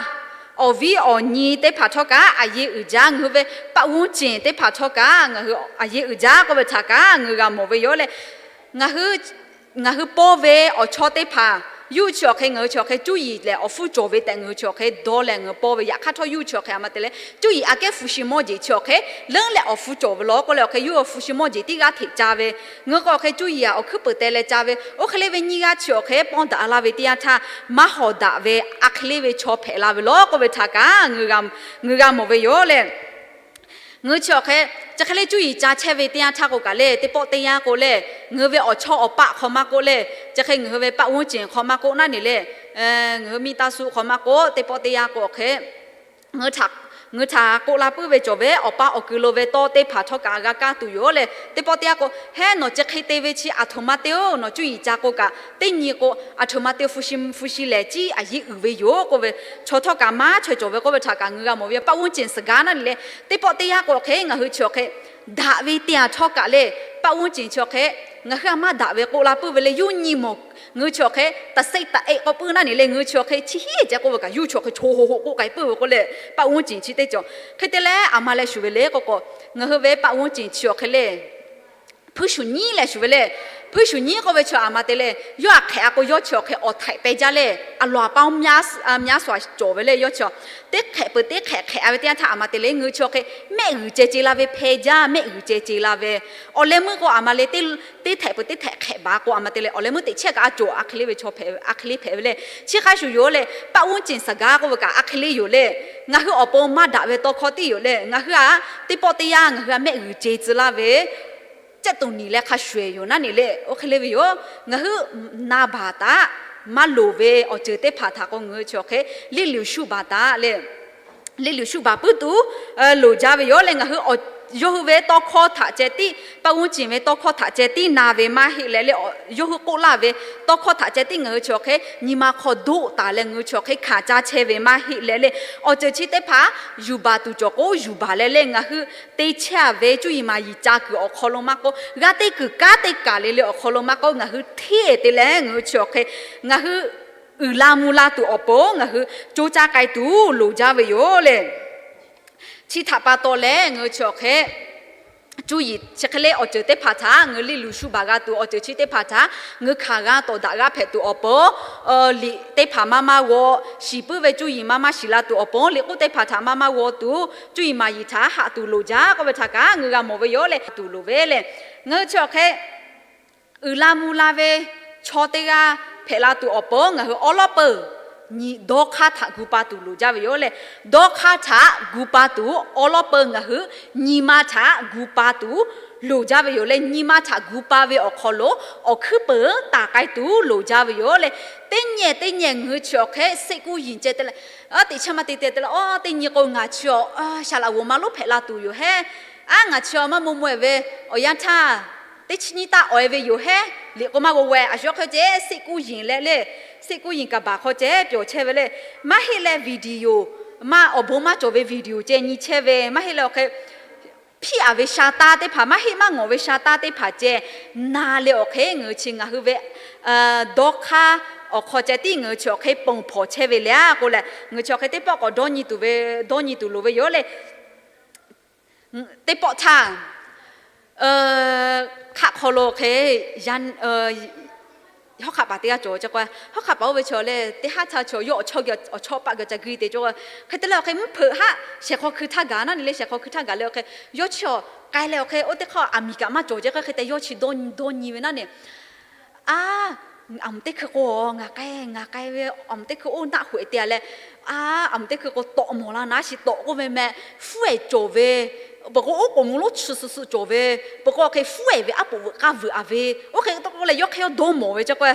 awˬ viˉ awˬ nyi teˇ hpaˍ htawˇ kaꞈ a yeˇ uiˍ jaˇ. Ngaˬ hui ve ပတ်ဝန်းကျင် teˇ hpaˍ htawˇ kaꞈ ngaˬ hui a yeˇ uiˍ jaˇ k'oˆ ve htaꞈ kaꞈ ngaˬ hui g'a mawˬ ve yoˬ le. Ngaˬ hui, ngaˬ hui pawˇ ve awˬ chawˇ teˇ hpaˍ yuˇ chi awˬ hk'e ngaˬ hui chi awˬ hk'e cuˇ yiˍ lehˬ awˬ hpfuhˇ cawˬ ve tehꞈ ngaˬ hui chi awˬ hk'e dawˇ leh ngaˬ hui pawˇ ve. Yaꞈ hk'aˇ htawˇ yuˇ chi awˬ hk'e a ma te leh cuˇ yiˍ aꞈ kehˉ hpu shi mawˇ jeˬ chi awˬ hk'e leuˉ leh awˬ hpfuhˇ cawˬ ve law k'oˆ leh awˬ hk'e yuˇ awˬ hpu shi mawˇ jeˬ tiˉ g'aˇ hteꞈ ca ve. Ngaˬ hui k'o awˬ hk'e cuˇ yiˍ aꞈ awˬ hkuiˉ peuˍ teh leh ca ve. Oˇ hk'e le ve nyiˇ g'aˇ chi awˬ hk'e pawˇ daꞈ la ve teˇ yanˇ htaˇ, maˇ hawˍ daꞈ ve a hk'e le ve chaw hpehꞈ la ve law k'oˆ ve htaꞈ kaꞈ ngaˬ hui g'a mawˬ ve yoˬ le. Ngaˬ hui chi awˬ hk'e, chi hk'e le cuˇ yiˍ ca chehˇ ve teˇ yanˇ htaˇ k'o kaꞈ le, teˇ pawˆ teˇ yanˇ k'o le, ngaˬ hui ve awˬ chawˇ awˬ paˆ hk'aw maˇ k'oˆ le, chi hk'e ngaˬ hui ve ပတ်ဝန်းကျင် hk'aw maˇ k'oˆ naˉ ne le, ngaˬ hui miˇ taˇ suˆ hk'aw maˇ k'oˆ, teˇ pawˆ teˇ yanˇ k'o awˬ hk'e ngaˬ hui htaꞈ k'oˆ la puiˉ ve cawˬ ve awˬ paˇ awˬ kui lo ve tawˇ teˇ hpaˍ htawˇ kaꞈ g'a kaˇ tuˬ yoˬ le. Teˇ pawˆ teˇ yanˇ k'o, Hehˉ, nawˬ chi hk'e te ve chi aˬ htoꞈ ma te-oˬ, nawˬ cuˇ yiˍ ca k'o kaꞈ teˇ nyi k'o aˬ htoꞈ ma te hpu shi hpu shi lehˬ ciˉ a yeˇ uiˍ ve yoˬ k'oˆ ve chaw htawˇ kaꞈ maˇ chaweh cawˬ ve k'oˆ ve htaꞈ kaꞈ ngaˬ hui g'a mawˬ ve yoˬ. ပတ်ဝန်းကျင် svuhꞈ gaˇ naˉ ne le, teˇ pawˆ teˇ yanˇ k'o awˬ hk'e ngaˬ hui chi awˬ hk'e daꞈ ve te aˬ htawˇ kaꞈ le, ပတ်ဝန်းကျင် chi awˬ hk'e ngaˬ hui a maˇ daꞈ ve k'oˆ la puiˉ ve le. Yuˇ nyi mawˬ ngaˬ hui chi awˬ hk'e taˍ seˆ taˍ eˆ k'awꞈ puiˉ naˉ ne le, ngaˬ hui chi awˬ hk'e chi hiˉ ceh k'oˆ ve kaꞈ yuˇ chi awˬ hk'e chaw hoꞈ hoꞈ k'oˆ k'ai puiˉ ve k'oˆ le, ပတ်ဝန်းကျင် chi teˇ cawˬ. Hk'e te leh a ma leh shuˍ ve le k'o k'o, ngaˬ hui ve ပတ်ဝန်းကျင် chi awˬ hk'e le hpuiˇ shuˍ nyiˉ leh shuˍ ve le. Hpuiˇ shuˍ nyiˉ k'oˆ ve chi a ma te le, yawˇ aꞈ hk'ehꞈ a k'o yawˇ chi awˬ hk'e awˬ htaiꞈ peh jaˇ le, a loˍ a paˇ myaˇ suaˍ cawˬ ve le. Yawˇ chi teˇ hk'ehꞈ peuˬ teˇ hk'ehꞈ hk'ehꞈ a ve teˇ yanˇ htaˇ a ma te le, ngaˬ hui chi awˬ hk'e mehˆ g'uiˬ ceh ce la ve hpeh jaˇ, mehˆ g'uiˬ ceh ce la ve. Awˬ leh meuˇ k'o a ma le, teˇ htaiꞈ peuˬ teˇ htaiꞈ hk'ehꞈ baˬ k'o a ma te le, awˬ leh meuˇ teꞈ chehˇ kaꞈ a cawˬ a hk'e le ve chaw hpehꞈ, a hk'e le hpehꞈ ve le. Chi hk'a shuˍ yoˬ le, ပတ်ဝန်းကျင် svuhꞈ gaˇ k'oˆ ve kaꞈ a hk'e le yoˬ le. Ngaˬ hui awˬ pon maˇ daꞈ ve tawˇ hkawˇ tiˉ yoˬ le. Ngaˬ hui a teˇ pawˆ teˇ yanˇ ngaˬ hui a mehˆ g'uiˬ ce tcuh laˇ ve ကြက်သွန်နီ leh hk'a shuˍ ehˍ yoˬ naˉ ne le, oˇ hk'e le ve yoˬ. Ngaˬ hui na baˬ taꞈ, maˇ loˍ ve awˬ ceuˬ teˇ hpaˍ htaꞈ k'o ngaˬ hui chi awˬ hk'e လစ်လျူရှု baˬ taꞈ le, လစ်လျူရှု baˬ puiˉ tuˬ loˍ jaˇ ve yoˬ le. Ngaˬ hui awˬ Yawˇ hui ve tawˇ hkawˇ htaꞈ ceh tiˉ, ပတ်ဝန်းကျင် ve tawˇ hkawˇ htaꞈ ceh tiˉ na ve maˇ heˆ leh le, yawˇ hui k'oˆ laˇ ve tawˇ hkawˇ htaꞈ ceh tiˉ ngaˬ hui chi awˬ hk'e nyi ma hk'aw doˆ taˍ leh ngaˬ hui chi awˬ hk'e hkanˍ caˇ chehˇ ve maˇ heˆ leh le, awˬ ceuˬ chi teˇ hpaˍ yuˬ baˬ tuˬ cawˬ k'o yuˬ baˬ leh le, ngaˬ hui te chehˇ-a ve cuˇ yiˍ maˍ yiˍ ca kuiˬ awˬ hk'aw lo maˇ k'oˆ, g'a teˇ kuiˬ kanˉ teˇ kaˬ le le awˬ hk'aw lo maˇ k'oˆ, ngaˬ hui hteˇ te leh ngaˬ hui chi awˬ hk'e ngaˬ hui uiˍ la mvuh la tuˬ awˬ pon ngaˬ hui co caˇ k'ai tuˬ loˍ jaˇ ve yoˬ le. Chi htaꞈ pa taw leh ngaˬ hui chi awˬ hk'e cuˇ yiˍ chi hk'e le awˬ ceuˬ teˇ hpaˍ htaꞈ ngaˬ hui liˇ luˬ shu baˬ g'a tuˬ, awˬ ceuˬ chi teˇ hpaˍ htaꞈ ngaˬ hui hkanˍ g'a tawˍ daꞈ g'a hpehꞈ tuˬ awˬ pon, liꞈ teˇ hpaˍ maˇ maˇ g'aw, shiˍ puiˉ ve cuˇ yiˍ maˇ maˇ shiˍ la tuˬ awˬ pon liꞈ k'oˆ teˇ hpaˍ htaꞈ maˇ maˇ g'aw tuˬ, cuˇ yiˍ maˍ yiˍ htaꞈ haꞈ tuˬ loˍ jaˇ k'oˆ ve htaꞈ kaꞈ ngaˬ hui g'a mawˬ ve yoˬ le. Tuˬ loˍ ve le, ngaˬ hui chi awˬ hk'e uiˍ la mvuh la ve chaw teˇ g'aˇ hpehꞈ la tuˬ awˬ pon ngaˬ hui awˉ lawˉ peuˬ nyi dawˇ hk'aˇ htaꞈ gu pa tuˬ loˍ jaˇ ve yoˬ le. Dawˇ hk'aˇ htaꞈ gu pa tuˬ awˉ lawˉ peuˬ ngaˬ hui nyi ma htaꞈ gu pa tuˬ loˍ jaˇ ve yoˬ le. Nyi ma htaꞈ gu pa ve awˬ hk'aw lo awˬ hkuiˉ peuˍ taˍ k'ai tuˬ loˍ jaˇ ve yoˬ le. Teˇ nyi teˇ nyi ngaˬ hui chi awˬ hk'e seˆ kuˇ yiˍ ceh te leh, teꞈ chehˇ maˇ te te te leh, aˉ, teˇ nyi k'o ngaˬ chi awˬ shaˍ laꞈ g'oˍ ma lonˉ hpehꞈ la tuˬ yoˬ hehˉ. Aˉ, ngaˬ chi awˬ maˇ maw maw-eˬ ve awˬ yanˇ htaˇ teˇ chi nyiˇ taˆ awˬ e ve yoˬ hehˉ. Liꞈ k'o maˇ g'aw g'aw-e, a shu hk'e ceh seˆ kuˇ yiˍ leh le, seˆ kuˇ yiˍ kaˍ baˬ hk'aw ceh pyawˬ chehˇ ve le. Maˇ heˆ leh video, maˇ awˬ bon maˇ cawˬ ve video ceh nyi chehˇ ve, maˇ heˆ leh awˬ hk'e hpiˇ-a ve sha taˇ teˇ hpaˍ, maˇ heˆ maˇ ngawˬ ve sha taˇ teˇ hpaˍ ceh na leh awˬ hk'e ngaˬ hui chi ngaˬ hui ve dawˇ hk'aˇ awˬ hk'aw ceh tiˉ ngaˬ hui chi awˬ hk'e ponˬ hpawnˬ chehˇ ve le k'oˆ leh, ngaˬ hui chi awˬ hk'e teˇ pawˆ k'awꞈ dawˇ nyi tuˬ ve, dawˇ nyi tuˬ loˍ ve yoˬ le. Teˇ pawˆ htaˇ, hk'aˆ hk'aw lo hk'e, hawˉ hk'aˆ paˍ teˇ g'aˇ cawˬ ceh k'o, hawˉ hk'aˆ paˍ oˇ ve chaw leh teˇ haˉ htaˇ chaw yawˇ awˬ chawˇ awˬ chawˇ paˆ gaˬ ca guiˇ te cawˬ. Hk'e te leh awˬ hk'e mvuhˇ hpeuꞈ haˆ shehˍ hk'aw hkui htaˇ gaˬ naˉ ne le, shehˍ hk'aw hkui htaˇ gaˬ leh awˬ hk'e yawˇ chi awˬ k'ai leh awˬ hk'e oˇ teˇ hk'aˇ aˬ miˍ kaꞈ maˇ cawˬ ceh k'o hk'e te yawˇ chi dawˇ nyi ve naˉ ne. A, aˬ mvuhˬ teˇ hkui k'o, ngaˬ k'ai ngaˬ k'ai ve aˬ mvuhˬ teˇ hkui oˇ naˆ hoꞈ e te-a leh, a, aˬ mvuhˬ teˇ hkui k'o tawꞈ mawˬ la naˉ shiˍ tawꞈ k'oˆ ve meh, fuˉ-ehˍ cawˬ ve, peuˬ k'o oˉ k'oˍ mvuh lonˉ chi suhˍ suhˍ cawˬ ve, peuˬ k'o awˬ hk'e fuˉ-ehˍ ve aˉ poꞈ veuꞈ k'aˇ veuꞈ-a ve, oˇ hk'e k'oˆ leh yawˇ hk'e yawˇ dawˇ mawˬ ve ceh k'o,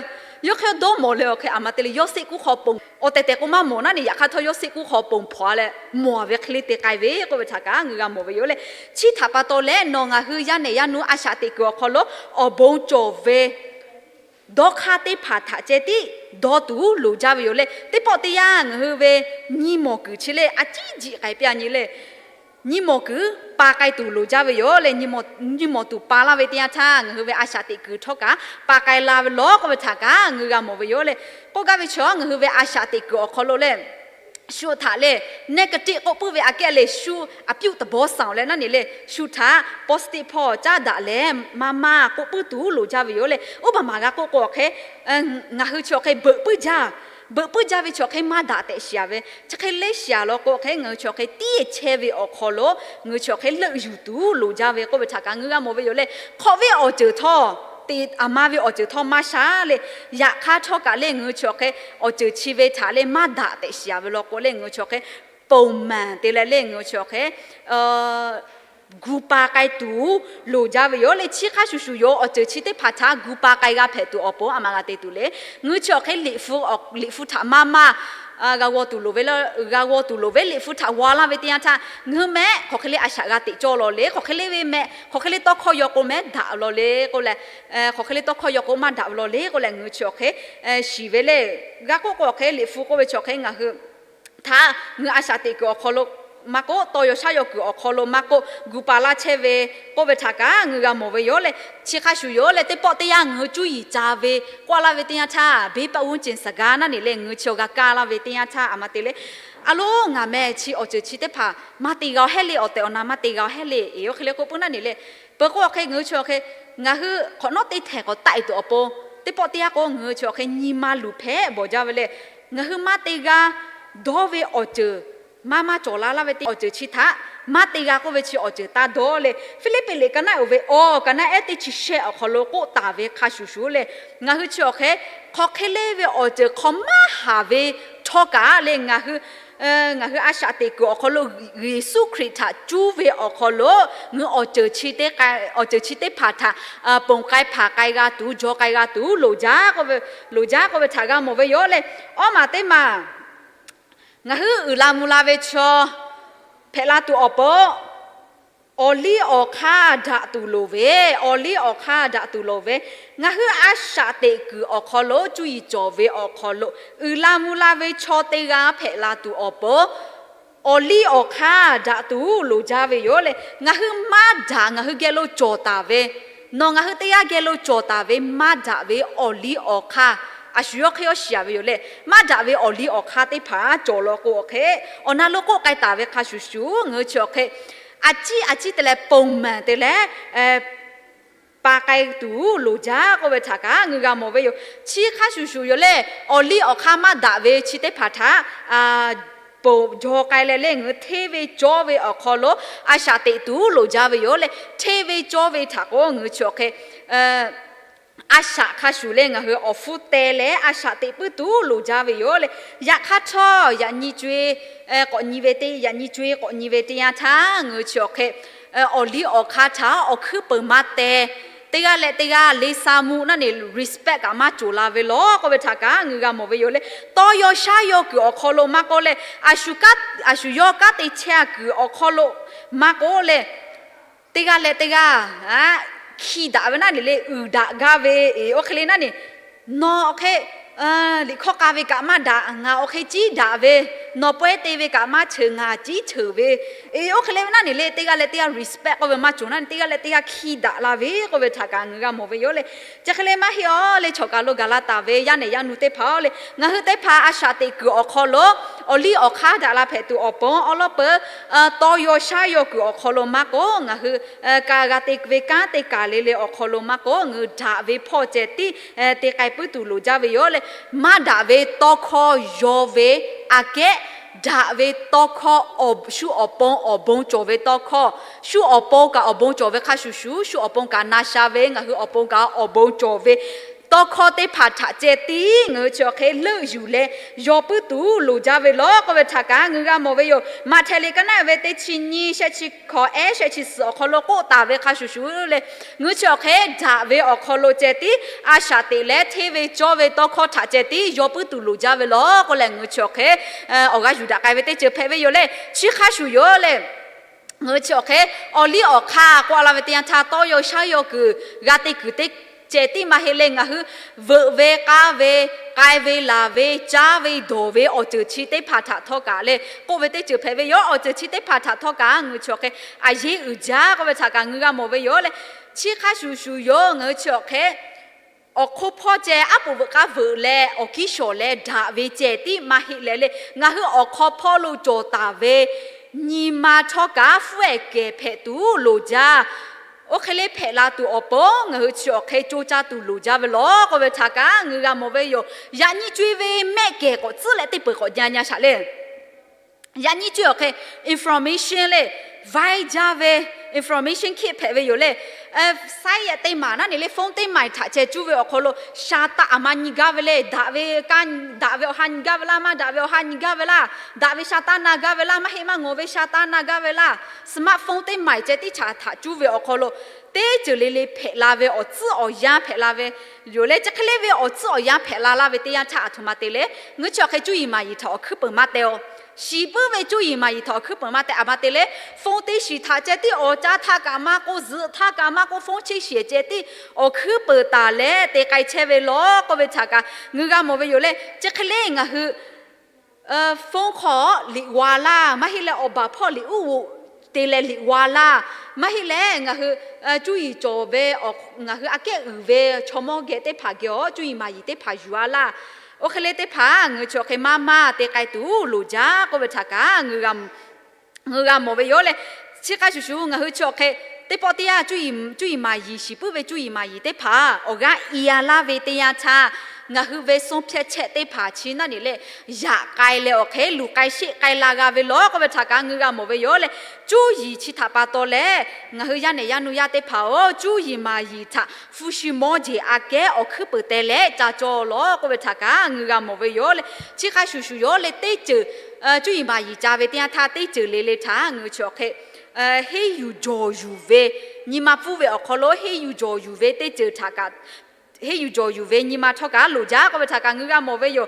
yawˇ hk'e yawˇ dawˇ mawˬ leh awˬ hk'e aˬ ma te leh yawˇ seˆ kuˇ hk'aw ponˬ awˬ tehˬ tehˬ k'o maˇ mawˬ naˉ ne, yaꞈ hk'aˇ htawˇ yawˇ seˆ kuˇ hk'aw ponˬ hpawnˬ-a leh mawˬ-a ve hk'e le te k'ai ve k'oˆ ve htaꞈ kaꞈ ngaˬ hui g'a mawˬ ve yoˬ le. Chi htaꞈ pa taw leh nawˬ ngaˬ hui yaˇ nehˬ yaˇ nuˇ a shaꞈ teꞈ kuiˬ awˬ hk'aw lo awˬ bon cawˬ ve dawˇ hk'aˇ teˇ hpaˍ htaꞈ ceh tiˉ dawˇ tuˬ loˍ jaˇ ve yoˬ le. Teˇ pawˆ teˇ yanˇ ngaˬ hui ve nyi mawˬ kuiˬ chi le a ciˉ jiˆ k'ai piˇ-a nyi le. Nyi mawˬ kuiˬ pa k'ai tuˬ loˍ jaˇ ve yoˬ le. Nyi mawˬ tuˬ pa laˇ ve teˇ yanˇ htaˇ ngaˬ hui ve a shaꞈ teꞈ kuiˬ htawˇ kaꞈ pa k'ai la ve lawˬ k'oˆ ve htaꞈ kaꞈ ngaˬ hui g'a mawˬ ve yoˬ le. K'oˆ gaˇ ve chaw ngaˬ hui ve a shaꞈ teꞈ kuiˬ awˬ hk'aw lo le, shu htaꞈ le negative k'oˆ puiˉ ve aꞈ kehˉ le, shu အပြုသဘောဆောင် leh naˉ ne le, shu htaꞈ positive hpawˇ caˉ daꞈ leh maˇ maˇ k'oˆ puiˉ tuˬ loˍ jaˇ ve yoˬ le. Oˇ baˬ maˬ g'a k'oˆ k'o awˬ hk'e ngaˬ hui chi awˬ hk'e beuꞈ puiˉ jaˇ, beuꞈ puiˉ jaˇ ve chi awˬ hk'e maˇ daꞈ tehꞈ shiˍ-a ve, chi hk'e le shiˍ-a law k'o awˬ hk'e ngaˬ hui chi awˬ hk'e tiˉ chehˇ ve awˬ hk'aw lo ngaˬ hui chi awˬ hk'e leuˆ yuˬ tuˬ loˍ jaˇ ve k'oˆ ve htaꞈ kaꞈ ngaˬ hui g'a mawˬ ve yoˬ le. Hk'awꞈ ve awˬ ceuˬ htawˇ, teꞈ aˬ ma ve awˬ ceuˬ htawˇ maˇ sha le. Yaꞈ hk'aˇ htawˇ kaꞈ le ngaˬ hui chi awˬ hk'e awˬ ceuˬ chi ve htaꞈ le maˇ daꞈ tehꞈ shiˍ-a ve law k'o le ngaˬ hui chi awˬ hk'e ponˬ maˍ te leh le ngaˬ hui chi awˬ hk'e gu pa k'ai tuˬ loˍ jaˇ ve yoˬ le. Chi hk'a shuˍ shuˍ yoˬ, awˬ ceuˬ chi teˇ hpaˍ htaꞈ gu pa k'ai g'a hpehꞈ tuˬ awˬ pon aˬ ma g'a te tuˬ le. Ngaˬ hui chi awˬ hk'e liꞈ hpu, liꞈ hpu htaꞈ maˇ maˇ g'a g'aw tuˬ loˍ ve, g'a g'aw tuˬ loˍ ve liꞈ hpu htaꞈ g'aw laˇ ve teˇ yanˇ htaˇ ngaˬ hui mehˆ hk'aˬ hk'e le a shaꞈ g'a teꞈ cawˇ law le, hk'aˬ hk'e le ve mehˆ, hk'aˬ hk'e le tawˇ hkawˇ yaw k'o mehˆ daꞈ law le k'oˆ leh, hk'aˬ hk'e le tawˇ hkawˇ yaw k'o maˇ daꞈ law le k'oˆ leh ngaˬ hui chi awˬ hk'e shiˍ ve le. G'a k'oˆ k'o awˬ hk'e liꞈ hpu k'oˆ ve chi awˬ hk'e ngaˬ hui htaꞈ ngaˬ hui a shaꞈ teꞈ kuiˬ awˬ hk'aw lo maˇ k'oˆ, tawˇ yaw shaˉ yaw kuiˬ awˬ hk'aw lo maˇ k'oˆ, gu pa laˇ chehˇ ve k'oˆ ve htaꞈ kaꞈ ngaˬ hui g'a mawˬ ve yoˬ le. Chi hk'a shuˍ yoˬ leh teˇ pawˆ teˇ yanˇ ngaˬ hui cuˇ yiˍ ca ve k'oˆ laˇ ve teˇ yanˇ htaˇ ဘီပတ်ဝန်းကျင်စကား naˉ ne le ngaˬ hui chi awˬ g'a kaˇ laˇ ve teˇ yanˇ htaˇ aˬ ma te le, a loˉ ngaˬ meh chi awˬ ceuˬ chi teˇ hpaˍ maˇ te g'a-o hehˉ le, awˬ tehˬ awˬ na maˇ te g'a-o hehˉ le, eˬ, oˇ hk'e le k'oˆ puiˉ naˉ ne le. Peuˬ k'o awˬ hk'e ngaˬ hui chi awˬ hk'e ngaˬ hui hk'awꞈ nawˉ teˇ htehˍ k'awꞈ taˆ-e tuˬ awˬ pon, teˇ pawˆ teˇ yanˇ k'o ngaˬ hui chi awˬ hk'e nyi ma luˬ hpehꞈ bawˬ jaˇ ve le. Ngaˬ hui maˇ te g'a dawˇ ve awˬ ceuˬ maˇ maˇ cawˬ la laˇ ve teˇ awˬ ceuˬ chi htaꞈ maˇ te g'a k'oˆ ve chi awˬ ceuˬ taˇ dawˇ le. Hpiˇliˇpiˆ liꞈ ka naˆ uiˍ ve awˬ ka naˆ ehˉ teˇ chi shehˆ awˬ hk'aw lo k'oˆ taˍ ve hk'a shuˍ shuˍ le, ngaˬ hui chi awˬ hk'e hk'aˬ hk'e le ve awˬ ceuˬ hk'aw maˇ haˍ ve htawˇ kaꞈ le, ngaˬ hui ngaˬ hui a shaꞈ teꞈ kuiˬ awˬ hk'aw lo Yeˍsuˆ Hkriꞈ htaꞈ cuˇ ve awˬ hk'aw lo ngaˬ hui awˬ ceuˬ chi teˇ hpaˍ htaꞈ ponˬ k'ai hpanˍ k'ai g'a tuˬ, jaw k'ai g'a tuˬ loˍ jaˇ k'oˆ ve, loˍ jaˇ k'oˆ ve htaꞈ g'a mawˬ ve yoˬ le. Awˉ maˬ teˇ maˬ ngaˬ hui uiˍ la mvuh la ve chaw hpehꞈ la tuˬ awˬ pon Awˬ liˇ awˬ hk'aˇ daꞈ tuˬ loˍ ve, awˬ liˇ awˬ hk'aˇ daꞈ tuˬ loˍ ve, ngaˬ hui a shaꞈ teꞈ kuiˬ awˬ hk'aw lo, cuˇ yiˍ cawˬ ve awˬ hk'aw lo, uiˍ la mvuh la ve chaw teˇ g'aˇ hpehꞈ la tuˬ awˬ pon, awˬ liˇ awˬ hk'aˇ daꞈ tuˬ loˍ jaˇ ve yoˬ leh, ngaˬ hui maˇ daꞈ ngaˬ hui geh lo cawˬ taˍ ve, nawˬ ngaˬ hui teˇ g'aˇ geh lo cawˬ taˍ ve maˇ daꞈ ve awˬ liˇ awˬ hk'aˇ, a shu yawˇ hk'e yawˇ shiˍ a ve yoˬ leh, maˇ daꞈ ve awˬ liˇ awˬ hk'aˇ teˇ hpaˍ cawˬ law k'o awˬ hk'e, awˬ na lo k'oˆ k'ai taˍ ve hk'a shuˍ shuˍ, ngaˬ hui chi awˬ hk'e a ciˉ a ciˉ te leh ponˬ maˬ te leh pa k'ai tuˬ loˍ jaˇ k'oˆ ve htaꞈ kaꞈ ngaˬ hui g'a mawˬ ve yoˬ. Chi hk'a shuˍ shuˍ yoˬ leh, awˬ liˇ awˬ hk'aˇ maˇ daꞈ ve chi teˇ hpaˍ htaꞈ ponˬ jaw k'ai leh leh, ngaˬ hui hteˇ ve cawˇ ve awˬ hk'aw lo a shaꞈ teꞈ tuˬ loˍ jaˇ ve yoˬ leh, hteˇ ve cawˇ ve htaꞈ k'o ngaˬ hui chi awˬ hk'e a shaꞈ hk'a shuˍ leh ngaˬ hui awˬ hpfuhˇ teh leh a shaꞈ teꞈ puiˉ tuˬ loˍ jaˇ ve yoˬ leh, yaꞈ hk'aˇ htawˇ yaꞈ nyi co-e k'awꞈ nyi ve teˇ, yaꞈ nyi co-e k'awꞈ nyi ve teˇ yanˇ htaˇ ngaˬ hui chi awˬ hk'e awˬ liˇ awˬ hk'aˇ htaꞈ awˬ hkuiˉ peuˬ maˇ teh, teˇ g'aˇ leh teˇ g'aˇ le sa mvuh naˉ neˬ respect kaꞈ maˇ cawˬ la ve law k'oˆ ve htaꞈ kaꞈ ngaˬ hui g'a mawˬ ve yoˬ leh, tawˇ yaw shaˉ yaw kuiˬ awˬ hk'aw lo maˇ k'oˆ leh, a shu yawˇ kanˉ te chehˇ a kuiˬ awˬ hk'aw lo maˇ k'oˆ leh, teˇ g'aˇ leh teˇ g'aˇ hki daꞈ ve naˉ neˬ le uiˍ daꞈ gaˇ ve, oˇ hk'e le naˉ neˬ, nawˬ awˬ hk'e liꞈ hkawˇ k'a ve kaꞈ maˇ daꞈ, ngaˬ awˬ hk'e ciˉ daꞈ ve, nawˬ pawehˇ te ve kaꞈ maˇ ceuˬ, ngaˬ ciˉ ceuˬ ve, oˇ hk'e le ve naˉ neˬ le teˇ g'aˇ leh teˇ g'aˇ respect k'oˆ ve maˇ cawˬ naˉ neˬ, teˇ g'aˇ leh teˇ g'aˇ hki daꞈ la ve k'oˆ ve htaꞈ kaꞈ ngaˬ hui g'a mawˬ ve yoˬ leh, chi hk'e le maˇ heˆ aw leh, chawˬ kaˬ lo gaˬ la taˍ ve yaˇ nehˬ yaˇ nu teˇ hpaˍ aw leh, ngaˬ hui teˇ hpaˍ a shaꞈ teꞈ kuiˬ awˬ hk'aw lo awˬ liˇ awˬ hk'aˇ daꞈ la hpehꞈ tuˬ awˬ pon awˉ lawˉ peuˬ tawˇ yaw shaˉ yaw kuiˬ awˬ hk'aw lo maˇ k'oˆ, ngaˬ hui ka g'a te ve kanˉ te kaˬ le le awˬ hk'aw lo maˇ k'oˆ, ngaˬ hui daꞈ ve hpawˇ ceh tiˉ te k'ai puiˉ tuˬ loˍ jaˇ ve yoˬ leh, maˇ daꞈ ve tawˇ hkawˇ yaw ve aꞈ kehˉ, daꞈ ve tawˇ hkawˇ shu awˬ pon awˬ bon cawˬ ve tawˇ hkawˇ, shu awˬ pon kaꞈ awˬ bon cawˬ ve hk'a shuˍ shuˍ, shu awˬ pon kaꞈ na sha ve, ngaˬ hui awˬ pon kaꞈ awˬ bon cawˬ ve tawˇ hkawˇ teˇ hpaˍ htaꞈ ceh tiˉ ngaˬ hui chi awˬ hk'e leuˆ yuˬ leh yaw puiˉ tuˬ loˍ jaˇ ve law k'oˆ ve htaꞈ kaꞈ ngaˬ hui g'a mawˬ ve yoˬ. Maꞈhtehˍ liꞈ ka naˆ ve teˇ chi nyiˇ shehˆ chi hkawꞈ ehˉ shehˆ chi suhˍ awˬ hk'aw lo k'oˆ taˍ ve hk'a shuˍ shuˍ leh, ngaˬ hui chi awˬ hk'e daꞈ ve awˬ hk'aw lo ceh tiˉ a shaꞈ teꞈ leh hteˇ ve cawˇ ve tawˇ hkawˇ htaꞈ ceh tiˉ yaw puiˉ tuˬ loˍ jaˇ ve law k'oˆ leh, ngaˬ hui chi awˬ hk'e awˬ g'aˇ yuˬ daꞈ k'ai ve teˇ ceuˬ hpehꞈ ve yoˬ leh, chi hk'a shuˍ yoˬ leh, ngaˬ hui chi awˬ hk'e awˬ liˇ awˬ hk'aˇ k'oˆ a la ve teˇ yanˇ htaˇ tawˇ yaw shaˉ yaw kuiˬ g'a te kuiˬ teˇ ceh tiˉ maˇ heˆ leh, ngaˬ hui veuꞈ ve k'aˇ ve, k'ai ve laˬ ve, caˇ ve dawˬ ve awˬ ceuˬ chi teˇ hpaˍ htaꞈ htawˇ kaꞈ leh k'oˆ ve teˇ ceuˬ hpehꞈ ve yoˬ. Awˬ ceuˬ chi teˇ hpaˍ htaꞈ htawˇ kaꞈ ngaˬ hui chi awˬ hk'e a yeˉ uiˍ jaˇ k'oˆ ve htaꞈ kaꞈ ngaˬ hui g'a mawˬ ve yoˬ leh, chi hk'a shuˍ shuˍ yoˬ ngaˬ hui chi awˬ hk'e awˬ hk'oˆ hpawˇ ceh aˉ poꞈ veuꞈ k'aˇ veuꞈ leh awˬ kiˉ shawˍ leh daꞈ ve ceh tiˉ maˇ heˆ leh leh, ngaˬ hui awˬ hk'aw hpawˇ lo cawˬ taˍ ve nyi ma htawˇ kaꞈ fuˉ ehˍ kehˬ hpehꞈ tuˬ loˍ jaˇ. Oˇ hk'e le hpehꞈ la tuˬ awˬ pon ngaˬ hui chi awˬ hk'e co caˇ tuˬ loˍ jaˇ ve law k'oˆ ve htaꞈ kaꞈ ngaˬ hui g'a mawˬ ve yoˬ. Yaꞈ nyi co-e ve mehˆ kehˬ k'awꞈ tcuhˉ leh teˇ peuˬ k'awꞈ jaˇ nyi a shaꞈ leh, yaꞈ nyi co-e awˬ hk'e information leh vaiˇ jaˇ ve information hkiˆ hpehꞈ ve yoˬ leh, saiˉ yehˬ teˇ maˬ naˉ neˬ leh phone teˇ maˬ htaꞈ ceh cuˇ ve awˬ hk'aw lo sha taˆ aˬ ma nyi gaˇ ve leh, daꞈ ve kaˇ, daꞈ ve awˬ ha nyi gaˇ ve laˇ, maˇ daꞈ ve awˬ ha nyi gaˇ ve laˇ, daꞈ ve sha taˇ na gaˇ ve laˇ, maˇ heˆ maˇ ngawˬ ve sha taˇ na gaˇ ve laˇ, smartphone teˇ maˬ ceh teˇ hpaˍ htaꞈ cuˇ ve awˬ hk'aw lo teˇ ceuˬ le le hpehꞈ la ve awˬ tcuhˉ awˬ yanˇ hpehꞈ la ve yoˬ leh, chi hk'e le ve awˬ tcuhˉ awˬ yanˇ hpehꞈ la laˇ ve teˇ yanˇ htaˇ aˬ htoꞈ ma te leh, ngaˬ hui chi awˬ hk'e cuˇ yiˍ maˍ yiˍ htaꞈ awˬ hkuiˉ peuˬ maˇ teh-o. Shiˍ puiˉ ve cuˇ yiˍ maˍ yiˍ htaꞈ awˬ hkuiˉ peuˬ maˇ teh. Aˬ ma te leh phone teˇ shiˍ htaꞈ ceh tiˉ awˬ caˇ htaˇ kaꞈ maˇ k'oˆ, zuhꞈ htaˇ kaꞈ maˇ k'oˆ, phone chi shiˍ ceh tiˉ awˬ hkuiˉ peuˬ taˍ leh te k'ai chehˇ ve law k'oˆ ve htaꞈ kaꞈ ngaˬ hui g'a mawˬ ve yoˬ leh, chi hk'e le ngaˬ hui phone hk'aw liꞈ g'a laˇ, maˇ heˆ leh awˬ baˬ hpawˇ liꞈ uˉ g'oꞈ te leh liꞈ g'a laˇ, maˇ heˆ leh ngaˬ hui cuˇ yiˍ cawˬ ve, ngaˬ hui aꞈ kehˉ uiˍ ve chaw mawˇ geh teˇ hpaˍ geh awˬ cuˇ yiˍ maˍ yiˍ teˇ hpaˍ yuˬ a laˇ. Oˇ hk'e le teˇ hpaˍ ngaˬ hui chi awˬ hk'e maˇ maˇ te k'ai tuˬ loˍ jaˇ k'oˆ ve htaꞈ kaꞈ ngaˬ hui g'a mawˬ ve yoˬ leh, chi hk'a shuˍ shuˍ ngaˬ hui chi awˬ hk'e teˇ pawˆ teˇ yanˇ cuˇ yiˍ maˍ yiˍ, shiˍ puiˉ ve cuˇ yiˍ maˍ yiˍ teˇ hpaˍ awˬ g'aˇ i a laˇ ve teˇ yanˇ htaˇ, ngaˬ hui ve ဆုံးဖြတ်ချက် teˇ hpaˍ chi naˉ neˬ leh yaꞈ k'ai leh awˬ hk'e luˬ k'ai sheˆ k'ai la g'a ve law k'oˆ ve htaꞈ kaꞈ ngaˬ hui g'a mawˬ ve yoˬ leh, cuˇ yiˍ chi htaꞈ pa taw leh ngaˬ hui yaˇ nehˬ yaˇ nu yaˇ teˇ hpaˍ-oˬ, cuˇ yiˍ maˍ yiˍ htaꞈ hpu shi mawˇ jeˬ aꞈ kehˉ awˬ hkuiˉ peuˬ teh leh ca cawˇ law k'oˆ ve htaꞈ kaꞈ ngaˬ hui g'a mawˬ ve yoˬ leh, chi hk'a shuˍ shuˍ yoˬ leh teˇ ceuˬ cuˇ yiˍ maˍ yiˍ ca ve teˇ yanˇ htaˇ teˇ ceuˬ le le htaꞈ ngaˬ hui chi awˬ hk'e henˇ yuˬ jawˬ yuˬ ve, nyi ma pfuhˇ ve awˬ hk'aw lo henˇ yuˬ jawˬ yuˬ ve teˇ ceuˬ htaꞈ kaꞈ, henˇ yuˬ jawˬ yuˬ ve nyi ma htawˇ kaꞈ loˍ jaˇ k'oˆ ve htaꞈ kaꞈ ngaˬ hui g'a mawˬ ve yoˬ.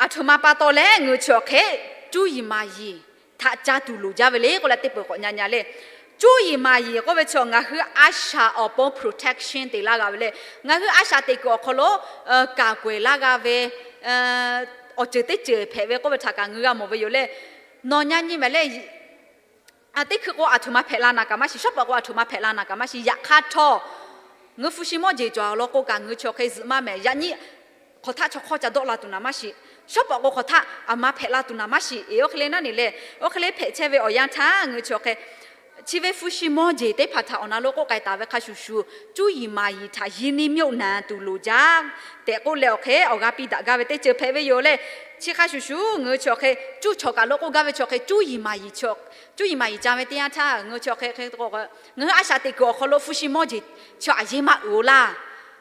Aˬ htoꞈ ma pa taw leh ngaˬ hui chi awˬ hk'e cuˇ yiˍ maˍ yiˍ htaꞈ ca tuˬ loˍ jaˇ ve le k'oˆ leh teˇ peuˬ k'awꞈ nyi nyi le. Cuˇ yiˍ maˍ yiˍ k'oˆ ve chi ngaˬ hui a shaꞈ awˬ pon protection te laˇ g'a ve le. Ngaˬ hui a shaꞈ teꞈ kuiˬ awˬ hk'aw lo kaˍ k'awehˍ laˇ g'a ve awˬ ceuˬ teˇ ceuˬ hpehꞈ ve k'oˆ ve htaꞈ kaꞈ ngaˬ hui g'a mawˬ ve yoˬ le. Nawˬ nyi nyi mehˍ le. Teˇ hkui k'o aˬ htoꞈ ma hpehꞈ la naˍ kaꞈ maˇ shiˍ, shawˉ pawˍ k'o aˬ htoꞈ ma hpehꞈ la naˍ kaꞈ maˇ shiˍ, yaꞈ hk'aˇ htawˇ ngaˬ hui hpu shi mawˇ jeˬ cawˬ law k'o kaꞈ ngaˬ hui chi awˬ hk'e zuhꞈ maˇ mehˍ. Yaꞈ nyi hk'awꞈ htaˆ chaw hk'awˇ ca dawˆ la tuˬ naˍ maˇ shiˍ, shawˉ pawˍ k'o hk'awꞈ htaˆ aˬ ma hpehꞈ la tuˬ naˍ maˇ shiˍ. Eˬ, oˇ hk'e le naˉ ne le, oˇ hk'e le hpehꞈ chehˇ ve awˬ yanˇ htaˇ ngaˬ hui chi awˬ hk'e chi ve hpu shi mawˇ jeˬ teˇ hpaˍ htaꞈ awˬ na lo k'oˆ k'ai taˍ ve hk'a shuˍ shuˍ, cuˇ yiˍ maˍ yiˍ htaꞈ yehˬ neˇ myoˆ naˍ tuˬ loˍ jaˇ tehꞈ k'oˆ leh awˬ hk'e awˬ g'a piˇ daꞈ gaˇ ve teˇ ceuˬ hpehꞈ ve yoˬ le. Chi hk'a shuˍ shuˍ ngaˬ hui chi awˬ hk'e cuˇ chaw kaˬ lo k'oˆ gaˇ ve chi awˬ hk'e cuˇ yiˍ maˍ yiˍ, cuˇ yiˍ maˍ yiˍ ca ve teˇ yanˇ htaˇ ngaˬ hui chi awˬ hk'e ngaˬ hui a shaꞈ teꞈ kuiˬ awˬ hk'aw lo hpu shi mawˇ jeˬ chi aˬ yeˇ maˇ uiˍ-oˬ laˇ.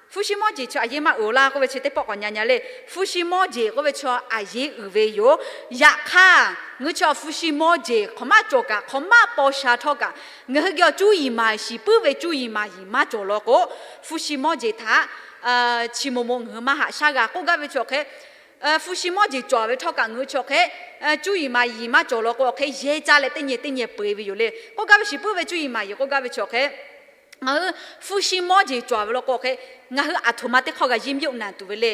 Hpu shi mawˇ jeˬ chi aˬ yeˇ maˇ uiˍ-oˬ laˇ k'oˆ ve chi teˇ pawˆ k'awꞈ nyi nyi le. Hpu shi mawˇ jeˬ k'oˆ ve chi aˬ yeˇ uiˍ ve yoˬ. Yaꞈ hk'aˇ ngaˬ hui chi awˬ hpu shi mawˇ jeˬ hk'awꞈ maˇ cawˬ kaꞈ, hk'awꞈ maˇ paw sha htawˇ kaꞈ, ngaˬ hui geh awˬ cuˇ yiˍ maˍ shiˍ puiˉ ve cuˇ yiˍ maˍ yiˍ maˇ cawˬ law k'o, hpu shi mawˇ jeˬ htaꞈ chi mo mo ngaˬ hui maˇ haꞈ shaˉ g'a k'oˆ gaˇ ve chi awˬ hk'e hpu shi mawˇ jeˬ cawˬ ve htawˇ kaꞈ ngaˬ hui chi awˬ hk'e cuˇ yiˍ maˍ yiˍ maˇ cawˬ law k'o awˬ hk'e yehˇ caˇ leh teˇ nyi teˇ nyi peu-eˬ ve yoˬ le. K'oˆ gaˇ ve shiˍ puiˉ ve cuˇ yiˍ maˍ yiˍ k'oˆ gaˇ ve chi awˬ hk'e ngaˬ hui hpu shi mawˇ jeˬ cawˬ ve law k'o awˬ hk'e ngaˬ hui aˬ htoꞈ ma teˇ hk'awˇ g'a yehˇ myoˆ naˍ tuˬ ve le.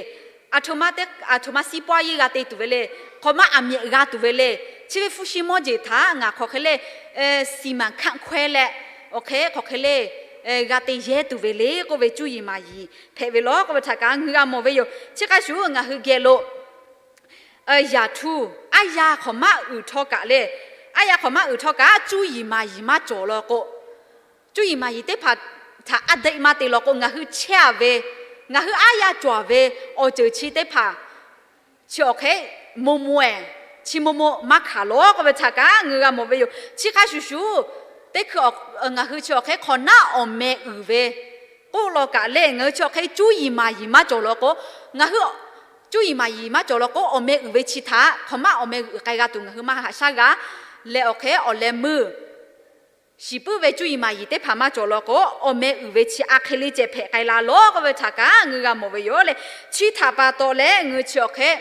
Aˬ htoꞈ ma, aˬ htoꞈ ma siˉ pawˇ yeˇ g'a te tuˬ ve le. Hk'awꞈ maˇ aˬ miꞈ g'a tuˬ ve le. Chi ve hpu shi mawˇ jeˬ htaꞈ ngaˬ hk'aˬ hk'e le siˍ maˍ hkaˆ hkawehˇ leh awˬ hk'e hk'aˬ hk'e le g'a te yehˇ tuˬ ve le k'oˆ ve cuˇ yiˍ maˍ yiˍ hpehꞈ ve law k'oˆ ve htaꞈ kaꞈ ngaˬ hui g'a mawˬ ve yoˬ. Chi hk'a shuˍ ngaˬ hui geh lo yaꞈ htu aˉ yaˇ hk'awꞈ maˇ uiˍ htawˇ kaꞈ le, aˉ yaˇ hk'awꞈ maˇ uiˍ htawˇ kaꞈ cuˇ yiˍ maˍ yiˍ maˇ cawˬ law k'o, cuˇ yiˍ maˍ yiˍ teˇ hpaˍ htaꞈ aˉ dehˆ maˇ te law k'o ngaˬ hui chehˇ-a ve, ngaˬ hui aˉ yaˇ cawˬ-a ve awˬ ceuˬ chi teˇ hpaˍ chi awˬ hk'e mo mo-ehˍ, chi mo mo maˇ hkanˍ law k'oˆ ve htaꞈ kaꞈ ngaˬ hui g'a mawˬ ve yoˬ. Chi hk'a shuˍ shuˍ, teˇ hkui ngaˬ hui chi awˬ hk'e hk'awꞈ naˉ awˬ meh uiˍ ve k'oˆ law kaꞈ le, ngaˬ hui chi awˬ hk'e cuˇ yiˍ maˍ yiˍ maˇ cawˬ law k'o, ngaˬ hui cuˇ yiˍ maˍ yiˍ maˇ cawˬ law k'o awˬ meh uiˍ ve chi htaꞈ hk'awꞈ maˇ awˬ meh uiˍ k'ai g'a tuˬ ngaˬ hui maˇ haꞈ shaˉ g'a leh awˬ hk'e awˬ leh meuˇ shiˍ puiˉ ve cuˇ yiˍ maˍ yiˍ teˇ hpaˍ maˇ cawˬ law k'o, awˬ meh uiˍ ve chi a hk'e le ceh hpehꞈ k'ai la law k'oˆ ve htaꞈ kaꞈ ngaˬ hui g'a mawˬ ve yoˬ le. Chi htaꞈ pa taw leh ngaˬ hui chi awˬ hk'e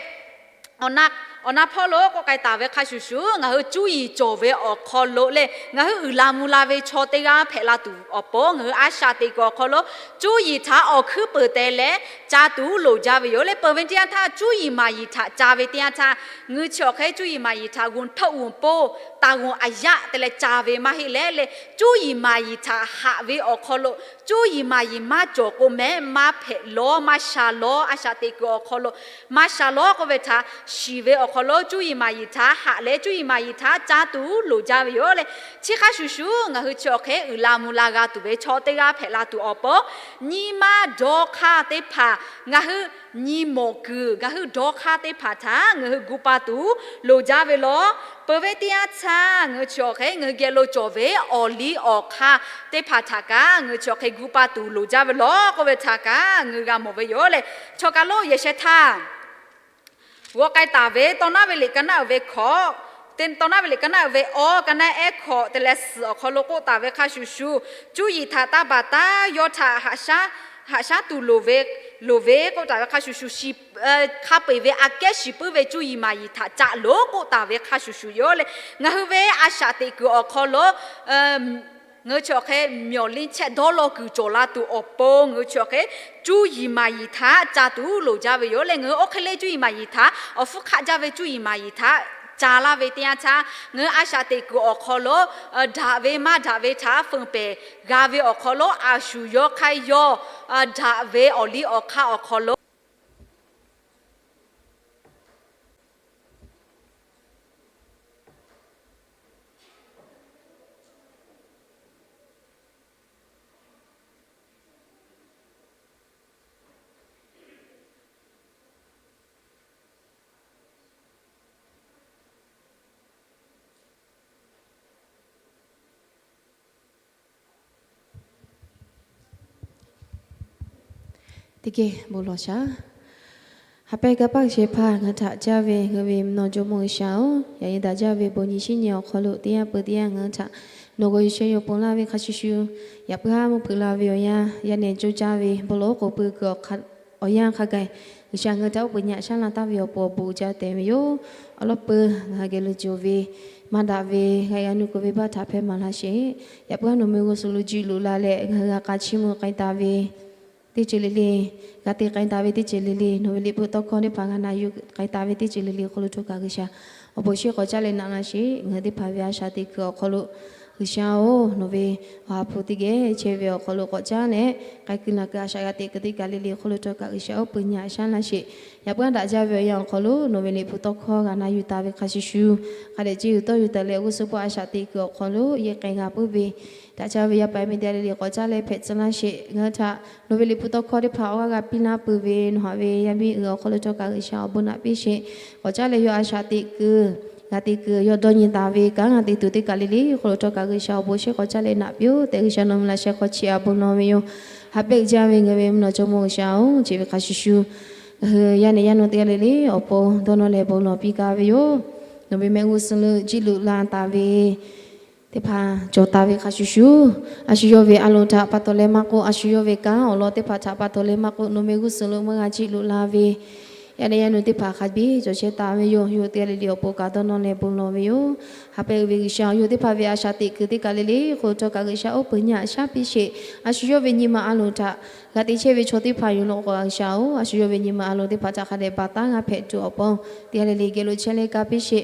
awˬ na hpawˇ lo k'oˆ k'ai taˍ ve hk'a shuˍ shuˍ, ngaˬ hui cuˇ yiˍ cawˬ ve awˬ hk'aw lo le, ngaˬ hui uiˍ la mvuh la ve chaw teˇ g'aˇ hpehꞈ la tuˬ awˬ pon ngaˬ hui a shaꞈ teꞈ kuiˬ awˬ hk'aw lo cuˇ yiˍ htaꞈ awˬ hkuiˉ peuˬ teh leh ca tuˬ loˍ jaˇ ve yoˬ le. Peuˬ ve teˇ yanˇ htaˇ cuˇ yiˍ maˍ yiˍ htaꞈ ca ve teˇ yanˇ htaˇ, ngaˬ hui chi awˬ hk'e cuˇ yiˍ maˍ yiˍ htaꞈ g'uˬ htaˆ g'uˬ poˇ taˍ g'uˬ aˬ yaˆ te leh ca ve maˇ heˆ leh le, cuˇ yiˍ maˍ yiˍ htaꞈ haꞈ ve awˬ hk'aw lo cuˇ yiˍ maˍ yiˍ maˇ cawˬ k'o mehˍ maˇ hpehꞈ law, maˇ sha law, a shaꞈ teꞈ kuiˬ awˬ hk'aw lo maˇ sha law k'oˆ ve htaꞈ shiˍ ve awˬ hk'aw lo cuˇ yiˍ maˍ yiˍ htaꞈ haꞈ leh cuˇ yiˍ maˍ yiˍ htaꞈ ca tuˬ loˍ jaˇ ve yoˬ le. Chi hk'a shuˍ shuˍ ngaˬ hui chi awˬ hk'e uiˍ la mvuh la g'a tuˬ ve chaw teˇ g'aˇ hpehꞈ la tuˬ awˬ pon nyi ma dawˇ hk'aˇ teˇ hpaˍ ngaˬ hui nyi mawˬ kuiˬ ngaˬ hui dawˇ hk'aˇ teˇ hpaˍ htaꞈ ngaˬ hui gu pa tuˬ loˍ jaˇ ve law. Peuˬ ve teˇ yanˇ htaˇ ngaˬ hui chi awˬ hk'e ngaˬ hui geh lo cawˬ ve awˬ liˇ awˬ hk'aˇ teˇ hpaˍ htaꞈ kaꞈ ngaˬ hui chi awˬ hk'e gu pa tuˬ loˍ jaˇ ve law k'oˆ ve htaꞈ kaꞈ ngaˬ hui g'a mawˬ ve yoˬ le. Chaw kaˬ lo yehˬ sheh htaˇ g'aw k'ai taˍ ve tawˇ naˉ ve liꞈ ka naˉ uiˍ ve hkawꞈ, tawˇ naˉ ve liꞈ ka naˉ uiˍ ve awˇ, ka naˉ ehˉ hkawꞈ te leh suhˍ awˬ hk'aw lo k'oˆ taˍ ve hk'a shuˍ shuˍ, cuˇ yiˍ htaꞈ taˇ baˬ taˉ yawˇ htaꞈ haꞈ shaˉ tuˬ loˍ ve, loˍ ve k'oˆ taˍ ve hk'a shuˍ shuˍ, shiˍ hk'a peu-eˬ ve aꞈ kehˉ shiˍ puiˉ ve cuˇ yiˍ maˍ yiˍ htaꞈ ca loˍ k'oˆ taˍ ve hk'a shuˍ shuˍ yoˬ le. Ngaˬ hui ve a shaꞈ teꞈ kuiˬ awˬ hk'aw lo ngaˬ hui chi awˬ hk'e mawˬ liˇ chehˇ dawˇ law kuiˬ cawˬ la tuˬ awˬ pon ngaˬ hui chi awˬ hk'e cuˇ yiˍ maˍ yiˍ htaꞈ ca tuˬ loˍ jaˇ ve yoˬ le. Ngaˬ hui oˇ hk'e le cuˇ yiˍ maˍ yiˍ htaꞈ awˬ hpfuhˇ hk'aˆ jaˇ ve cuˇ yiˍ maˍ yiˍ htaꞈ ca laˇ ve teˇ yanˇ htaˇ, ngaˬ hui a shaꞈ teꞈ kuiˬ awˬ hk'aw lo daꞈ ve maˇ daꞈ ve htaꞈ feuˍ pehˍ g'a ve awˬ hk'aw lo a shuˍ yawˇ hk'aˇ yawˇ daꞈ ve awˬ liˇ awˬ hk'aˇ awˬ hk'aw lo Teˇ geh bon lawˬ shaˍ. Ha pehˇ kanˇ paˆ shehˍ hpaˇ ngaˬ hui htaꞈ caˇ ve ngaˬ hui ve mvuhˇ naw jawˇmawˇ G'uiˬsha-oˬ, yaꞈ nyi daꞈ jaˇ ve bon nyi shinˉ nyi awˬ hk'aw lo teˇ yanˇ peuˬ teˇ yanˇ ngaˬ hui htaꞈ nawˬ g'aw yuˬ sheh yaw ponˬ laˇ ve hk'a shuˍ shuˍ, yaꞈ puiˉ haˉ mvuhˇ hpeuꞈ la ve awˬ yanˇ yaˇ nehˬ coˇ caˇ ve bon lawˬ oˉ k'oˍ pui kuiˬ awˬ hk'aˇ awˬ yanˇ hk'a gaˬ, G'uiˬsha ngaˬ hui htaꞈ oˉ peunˍ nyi aꞈ shaˉ la taˍ ve awˬ pon awˬ bon uiˍ jaˇ tehꞈ ve yoˬ. Awˬ lawn peuˬ ngaˬ hui geh lo cawˬ ve maˇ daꞈ ve g'a yaꞈ nuˇ keu ve baˆ htaꞈ hpehˇ maˍ laˇ sheˍ. Yaꞈ puiˉ nawˬ meh g'uˇ suhˍ lo jiˆ loꞈ la leh ngaˬ hui g'a k'a chiˇ mvuh k'ai taˍ ve teˇ ceuˬ le le, g'a te k'ai taˍ ve teˇ ceuˬ le le, nawˬ ve liꞈ hpu tawˇ hkawˇ teˇ hpaˍ g'a na yuˬ k'ai taˍ ve teˇ ceuˬ le le awˬ hk'aw lo htawˇ kaꞈ G'uiˬsha awˬ bon shinˉ k'awꞈ caˉ leh naꞈ laˇ sheˍ. Ngaˬ hui teˇ hpaˍ ve a shaꞈ teꞈ kuiˬ awˬ hk'aw lo G'uiˬsha-oˬ, nawˬ ve awˬ ha hpu teˇ geh chehˇ ve awˬ hk'aw lo k'awꞈ caˉ leh, k'ai kuiˬ naˬ kuiˬ a shaꞈ g'a teꞈ kuiˬ teˇ kaˬ le le awˬ hk'aw lo htawˇ kaꞈ G'uiˬsha oˉ peunˍ nyi aꞈ shaˉ laˇ sheˍ. Yaꞈ puiˉ daꞈ jaˇ ve awˬ yanˇ awˬ hk'aw lo nawˬ ve liꞈ hpu tawˇ hkawˇ g'a na yuˬ taˍ ve hk'a shuˍ shuˍ, hk'a dehꞈ ceˇ uiˍ tawˇ yuˬ taˍ leh g'uˇ suhˍ paˆ a shaꞈ teꞈ kuiˬ awˬ hk'aw lo yehˇ k'ai g'a puiˉ ve, daꞈ jaˇ ve yaˇ paˍ yaˇ miˇ teˇ g'aˇ le le k'awꞈ caˉ leh hpehꞈ tcuh laˇ sheˍ. Ngaˬ hui htaꞈ nawˬ ve liꞈ hpu tawˇ hkawˇ teˇ hpaˍ awˬ g'aˇ g'a piˇ laˇ peuˬ ve nawˬ haꞈ ve yaˇ miˇ uiˍ awˬ hk'aw lo htawˇ kaꞈ G'uiˬsha awˬ bon naꞈ piˇ sheˍ. K'awꞈ caˉ leh yawˇ a shaꞈ teꞈ kuiˬ, g'a teꞈ kuiˬ yawˇ dawˇ nyi taˍ ve kanˉ g'a te tuˬ teˇ kaˬ le le awˬ hk'aw lo htawˇ kaꞈ G'uiˬsha awˬ bon shinˉ k'awꞈ caˉ leh naꞈ piˇ-oˆ tehꞈ G'uiˬsha nawˬ ve laꞈ sheh hk'aw chiˇ aꞈ bon lawˬ ve yoˬ. Haꞈ pehnˇ jaˇ ve ngaˬ ve mvuhˇ naw jawˇmawˇ G'uiˬsha-oˬ, chi ve hk'a shuˍ shuˍ, ngaˬ hui yaˇ nehˬ yaˇ nawˬ teˇ g'aˇ le le awˬ pon dawˇ nawˇ leh bon lawˬ piˇ gaˇ ve yoˬ. Nawˬ ve mehˆ g'uˇ suhˍ lo jiˆ loꞈ la taˍ ve teˇ hpaˍ cawˬ taˍ ve hk'a shuˍ shuˍ, a shu yawˇ ve a loˍ htaꞈ pa taw leh maˇ k'oˆ, a shu yawˇ ve kanˉ awˬ lawn teˇ hpaˍ htaꞈ pa taw leh maˇ k'oˆ, nawˬ meh g'uˇ suhˍ lo meuˇ g'a jiˆ loꞈ la ve yaˇ nehˬ yaˇ nawˬ teˇ hpaˍ hk'a biˇ cawˬ chehˇ taˍ ve yoˬ. Yawˇ teˇ g'aˇ le le awˬ pon kaꞈ dawˇ nawˇ leh bon lawˬ ve yoˬ. Haꞈ pehnˇ uiˍ ve G'uiˬsha-oˬ, yawˇ teˇ hpaˍ ve a shaꞈ teꞈ kuiˬ teˇ kaˬ le le awˬ hk'aw lo htawˇ kaꞈ G'uiˬsha oˉ peunˍ nyi aꞈ shaˉ piˇ sheˍ. A shu yawˇ ve nyi ma a loˍ htaꞈ g'a te chehˇ ve chaw teˇ hpaˍ yoˬ law k'o G'uiˬsha-oˬ, a shu yawˇ ve nyi ma a loˍ teˇ hpaˍ htaꞈ hk'a dehꞈ baˬ taˉ g'a hpehꞈ tuˬ awˬ pon teˇ g'aˇ le le geh lo chehˇ leh ka piˇ sheˍ.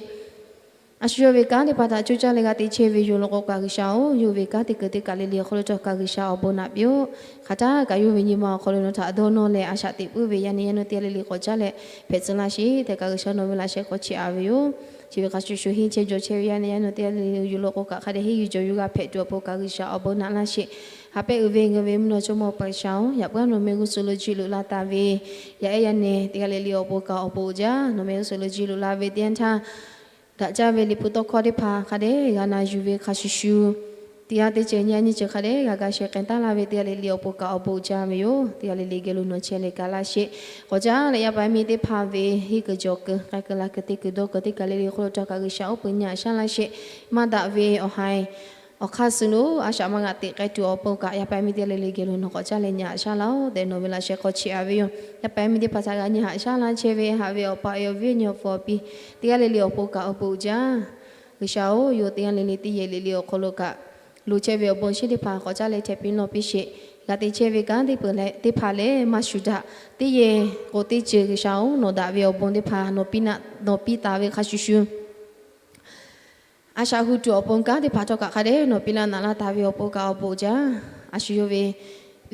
A shu yawˇ ve kanˉ teˇ hpaˍ htaꞈ coˇ caˇ leh g'a te chehˇ ve yoˬ law k'o kaꞈ G'uiˬsha-oˬ, yawˇ ve kanˉ teˇ kuiˬ teˇ kaˬ le le awˬ hk'aw lo htawˇ kaꞈ G'uiˬsha awˬ bon naꞈ piˇ-oˆ. Hk'aˬ htaˇ kaꞈ yawˇ ve nyi ma awˬ hk'aw lo nawˬ htaꞈ dawˇ nawˇ leh a shaꞈ teꞈ puiˉ ve yaˇ nehˬ yaˇ nawˬ teˇ g'aˇ le le k'awꞈ caˉ leh hpehꞈ tcuh laˇ sheˍ tehꞈ kaꞈ G'uiˬsha nawˬ ve laꞈ sheh hk'aw chiˇ aꞈ ve yoˬ. Chi ve hk'a shuˍ shuˍ henˇ chehˇ jawˬ chehˇ ve yaˇ nehˬ yaˇ nawˬ teˇ g'aˇ le le yuˬ law k'o kaꞈ hk'a dehꞈ henˇ yuˬ jawˬ yuˬ g'a hpehꞈ tuˬ awˬ pon kaꞈ G'uiˬsha awˬ bon naꞈ laˇ sheˍ. Haꞈ pehnˇ uiˍ ve ngaˬ ve mvuhˇ naw jawˇmawˇ G'uiˬsha-oˬ, yaꞈ puiˉ nawˬ meh g'uˇ suhˍ lo jiˆ loꞈ la taˍ ve yaˇ ehˉ yaˇ nehˬ teˇ g'aˇ le le awˬ pon kaꞈ awˬ bon uiˍ jaˇ. Nawˬ meh g'uˇ suhˍ lo jiˆ loꞈ la ve teˇ yanˇ htaˇ, daꞈ jaˇ ve liꞈ hpu tawˇ hkawˇ teˇ hpaˍ hk'a dehꞈ g'a na yuˬ ve hk'a shuˍ shuˍ, teˇ g'aˇ teˇ ceuˬ nyi a nyi ceuˬ hk'a dehꞈ g'a ga sheh k'ai taˉ laˇ ve teˇ g'aˇ le le awˬ pon kaꞈ awˬ bon uiˍ jaˇ ve yoˬ. Teˇ g'aˇ le le geh lo nawˬ chehˇ leh ka laˇ sheˍ. K'awꞈ caˉ leh yaˇ paˍ yaˇ miˇ teˇ hpaˍ ve henˇ kuiˬ jawˬ kuiˬ k'ai kuiˬ la kuiˬ teˇ kuiˬ dawˇ kuiˬ teˇ kaˬ le le hk'aw lo htawˇ kaꞈ G'uiˬsha oˉ peunˍ nyi aꞈ shaˉ laˇ sheˍ. Maˇ daꞈ ve awˬ haiˬ awˬ hk'aˇ suh lo a shaꞈ maˇ g'a teꞈ k'ai tuˬ awˬ pon kaꞈ yaˇ paˍ yaˇ miˇ teˇ g'aˇ le le geh lo nawˬ k'awꞈ caˉ leh nyi aꞈ shaˉ laˇ-oˆ tehꞈ nawˬ ve laꞈ sheh hk'aw chiˇ aꞈ ve yoˬ. Yaˇ paˍ yaˇ miˇ teˇ hpaˍ htaꞈ g'a nyi aꞈ shaˉ laˇ chehˇ ve haꞈ ve awˬ pa awˬ e awˬ viˉ awˬ nyi awˬ pfuhˍ awˬ pi teˇ g'aˇ le le awˬ pon kaꞈ awˬ bon uiˍ jaˇ. G'uiˬsha-oˬ, yawˇ teˇ g'aˇ le le teˇ yehˬ le le awˬ hk'aw lo kaꞈ loˍ chehˇ ve awˬ bon shinˉ teˇ hpaˍ k'awꞈ caˉ leh hteh piˇ lawˬ piˇ sheˍ. G'a te chehˇ ve kanˉ teˇ peuˬ leh teˇ hpaˍ lehˬ maˇ shuˍ daꞈ. Teˇ yehˬ k'o teˇ ceuˬ G'uiˬsha-oˬ, nawˬ daꞈ ve awˬ bon teˇ hpaˍ nawˬ piˇ taˍ ve hk'a shuˍ shuˍ, a shaꞈ hu tuˬ awˬ pon kanˉ teˇ hpaˍ htawˇ kaꞈ hk'a dehꞈ nawˬ piˇ laˇ naꞈ laˇ taˍ ve awˬ pon kaꞈ awˬ bon uiˍ jaˇ. A shu yawˇ ve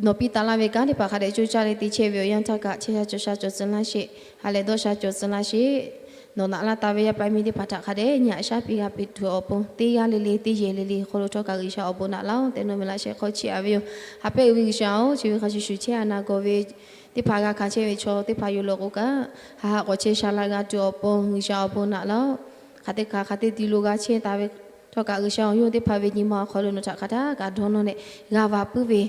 nawˬ piˇ taˍ laˇ ve kanˉ teˇ hpaˍ hk'a dehꞈ coˇ caˇ leh te chehˇ ve awˬ yanˇ htaˇ kaꞈ chehˇ sha cawˬ sha cawˬ tcuh laˇ sheˍ. Ha lehˬ dawˇ sha cawˬ tcuh laˇ sheˍ. Nawˬ naꞈ laˇ taˍ ve yaˇ paˍ yaˇ miˇ teˇ hpaˍ htaꞈ hk'a dehꞈ nyi aꞈ shaˉ piˇ g'a piˇ tuˬ awˬ pon teˇ g'aˇ le le teˇ yehˬ le le hk'aw lo htawˇ kaꞈ G'uiˬsha awˬ bon naꞈ laˇ-oˆ tehꞈ nawˬ ve laꞈ sheh hk'aw chiˇ aꞈ ve yoˬ. Haꞈ pehnˇ uiˍ ve G'uiˬsha-oˬ, chi ve hk'a shuˍ shuˍ chehˇ a na gawˬ ve teˇ hpaˍ g'a hkanˍ chehˇ ve chaw teˇ hpaˍ yoˬ law k'o kaꞈ, ha ha k'awꞈ chehˇ sha laˇ g'a tuˬ awˬ pon G'uiˬsha awˬ bon naꞈ laˇ-oˆ. Hk'aˬ teˇ hk'aˬ hk'aˬ teˇ ti lo g'a chehˇ taˍ ve htawˇ kaꞈ G'uiˬsha-oˬ, yawˇ teˇ hpaˍ ve nyi ma awˬ hk'aw lo nawˬ htaꞈ hk'aˬ htaˇ kaꞈ dawˇ nawˇ leh g'a va puiˉ ve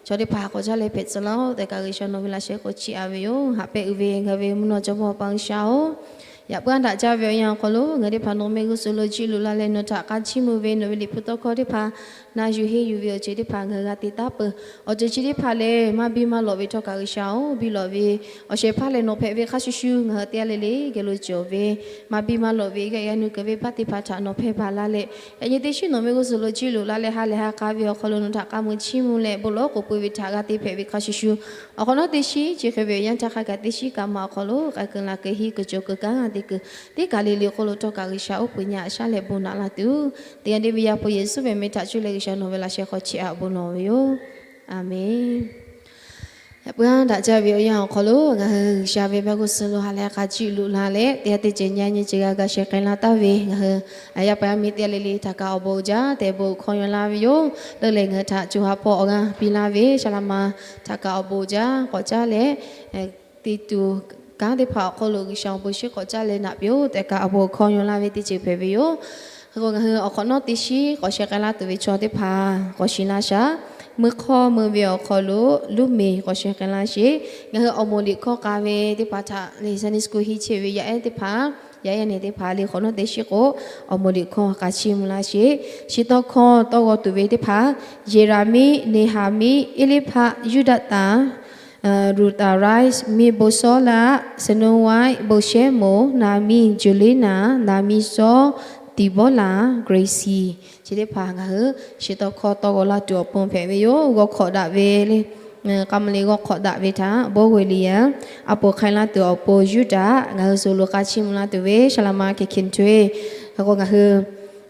chaw teˇ hpaˍ k'awꞈ caˉ leh hpehꞈ tcuh laˇ-oˆ tehꞈ kaꞈ G'uiˬsha nawˬ ve laꞈ sheh hk'aw chiˇ aꞈ ve yoˬ. Haꞈ pehnˇ uiˍ ve ngaˬ ve mvuhˇ naw jawˇmawˇ pa G'uiˬsha-oˬ, yaꞈ puiˉ daꞈ jaˇ ve awˬ yanˇ awˬ hk'aw lo ngaˬ teˇ hpaˍ nawˬ meh g'uˇ suhˍ lo jiˆ loꞈ la leh nawˬ htaꞈ k'a chiˇ mvuh ve nawˬ ve liꞈ hpu tawˇ hkawˇ teˇ hpaˍ na yuˬ henˇ yuˬ ve awˬ ceuˬ teˇ hpaˍ ngaˬ hui g'a te taˉ peuˬ. Awˬ ceuˬ chi teˇ hpaˍ lehˬ maˇ biˇ maˇ lawꞈ ve htawˇ kaꞈ G'uiˬsha-oˬ, biˇ lawꞈ ve awˬ shehˍ hpaˇ lehˬ nawˬ hpehꞈ ve hk'a shuˍ shuˍ ngaˬ hui teˇ g'aˇ le le geh lo cawˬ ve maˇ biˇ maˇ lawꞈ ve g'aꞈ g'a nuˇ keu ve baˆ teˇ hpaˍ htaꞈ nawˬ hpehˇ baˬ la leh, yaꞈ nyi teˇ shiˉ nawˬ meh g'uˇ suhˍ lo jiˆ loꞈ la leh ha lehˬ ha k'a ve awˬ hk'aw lo nawˬ htaꞈ k'a mui chiˇ mvuh leh bon lawˬ k'oˍ pui ve htaꞈ g'a te hpehꞈ ve hk'a shuˍ shuˍ, awˬ hk'awꞈ nawˉ teˇ shiˉ chi hk'e ve awˬ yanˇ htaˇ hk'a gaˬ teˇ shiˉ kaꞈ ma awˬ hk'aw lo k'ai keu la keu henˇ keu cawˬ keu kanˉ te keu teˇ kaˬ le le hk'oˆ lo htawˇ kaꞈ G'uiˬsha oˉ peunˍ nyi aꞈ shaˉ leh bon naꞈ la tuˬ, teˇ g'aˇ deˇ ve yaˇ hpu Yeˍsuˆ ve meh htaꞈ cuˇ leh G'uiˬsha nawˬ ve laꞈ sheh hk'aw chiˇ aꞈ bon lawˬ ve yoˬ. Aˬmenˍ. Yaꞈ puiˉ daꞈ jaˇ ve awˬ yanˇ awˬ hk'aw lo ngaˬ hui G'uiˬsha ve mehˆ g'uˇ suhˍ lo ha lehˬ k'a jiˆ loꞈ la leh teˇ g'aˇ teˇ ceuˬ nyi a nyi ceuˬ g'a ga sheh k'ai la taˍ ve ngaˬ hui yaˇ paˍ yaˇ miˇ teˇ g'aˇ le le htaꞈ kaꞈ awˬ bon jaˇ tehꞈ bon hkawˇ yaw laˇ ve yoˬ. Leuˆ lehˬ ngaˬ hui htaꞈ co ha hpawˇ awˬ g'aˇ piˇ laˇ ve Saˍ laꞈ ma htaꞈ kaꞈ awˬ bon jaˇ k'awꞈ caˉ leh te tuˬ kanˉ teˇ hpaˍ awˬ hk'aw lo G'uiˬsha awˬ bon shinˉ k'awꞈ caˉ leh naꞈ piˇ-oˆ tehꞈ kaꞈ awˬ bon hkawˇ yaw laˇ ve teˇ ceuˬ hpehꞈ ve yoˬ. Hk'e k'o ngaˬ hui awˬ hk'awꞈ nawˉ teˇ shiˉ k'awꞈ sheh k'ai laˇ tuˬ ve chaw teˇ hpaˍ k'awꞈ shiˍ laˇ shaˍ. Meuˇ hk'awˇ meuˇ ve awˬ hk'aw lo Luˇ meˍ k'awꞈ sheh k'ai laˇ sheˍ. Ngaˬ hui awˬ moˍ liꞈ hkawˇ k'a ve teˇ hpaˍ htaꞈ lehˬ Sunday school henˇ chehˇ ve yaˇ ehˉ teˇ hpaˍ, yaˇ ehˉ nehˬ teˇ hpaˍ lehˬ hk'awꞈ nawˉ teˇ shiˉ k'o awˬ moˍ liꞈ hkawˇ k'a chiˇ mvuh laˇ sheˍ. Chi tawˇ hkawˇ tawˇ g'aw tuˬ ve teˇ hpaˍ Yeˍraˍmiˆ, Neˍhaˍmiˆ, Eˇliˇhpaˆ, Yuˇdaꞈtanˍ, Ruth Arise, Miˇ Bon Sawˉ Laꞈ, Snow White, Bon Shehˉ Moˍ, Naˍ miˇ Juliana, Naˍ miˇ Sawˉ, Tiˍ Bawˇ Laˬ, Gracie, chi teˇ hpaˍ ngaˬ hui shiˍ tawˇ hkawˇ tawˇ g'aw laˇ tuˬ awˬ pon hpehꞈ ve yoˬ. G'aw hk'awꞈ daꞈ ve le, k'a ma le g'aw hk'awꞈ daꞈ ve htaꞈ Bawˇ G'uiˬ liꞈ yaˇ a poˍ hk'ai laˇ tuˬ awˬ pon Yuˇdaꞈ ngaˬ hui suh lo k'a chiˇ mvuh laˇ tuˬ ve Shaˍ laꞈ ma Hkeh Hkeh Htawehˇ. Hk'e k'o ngaˬ hui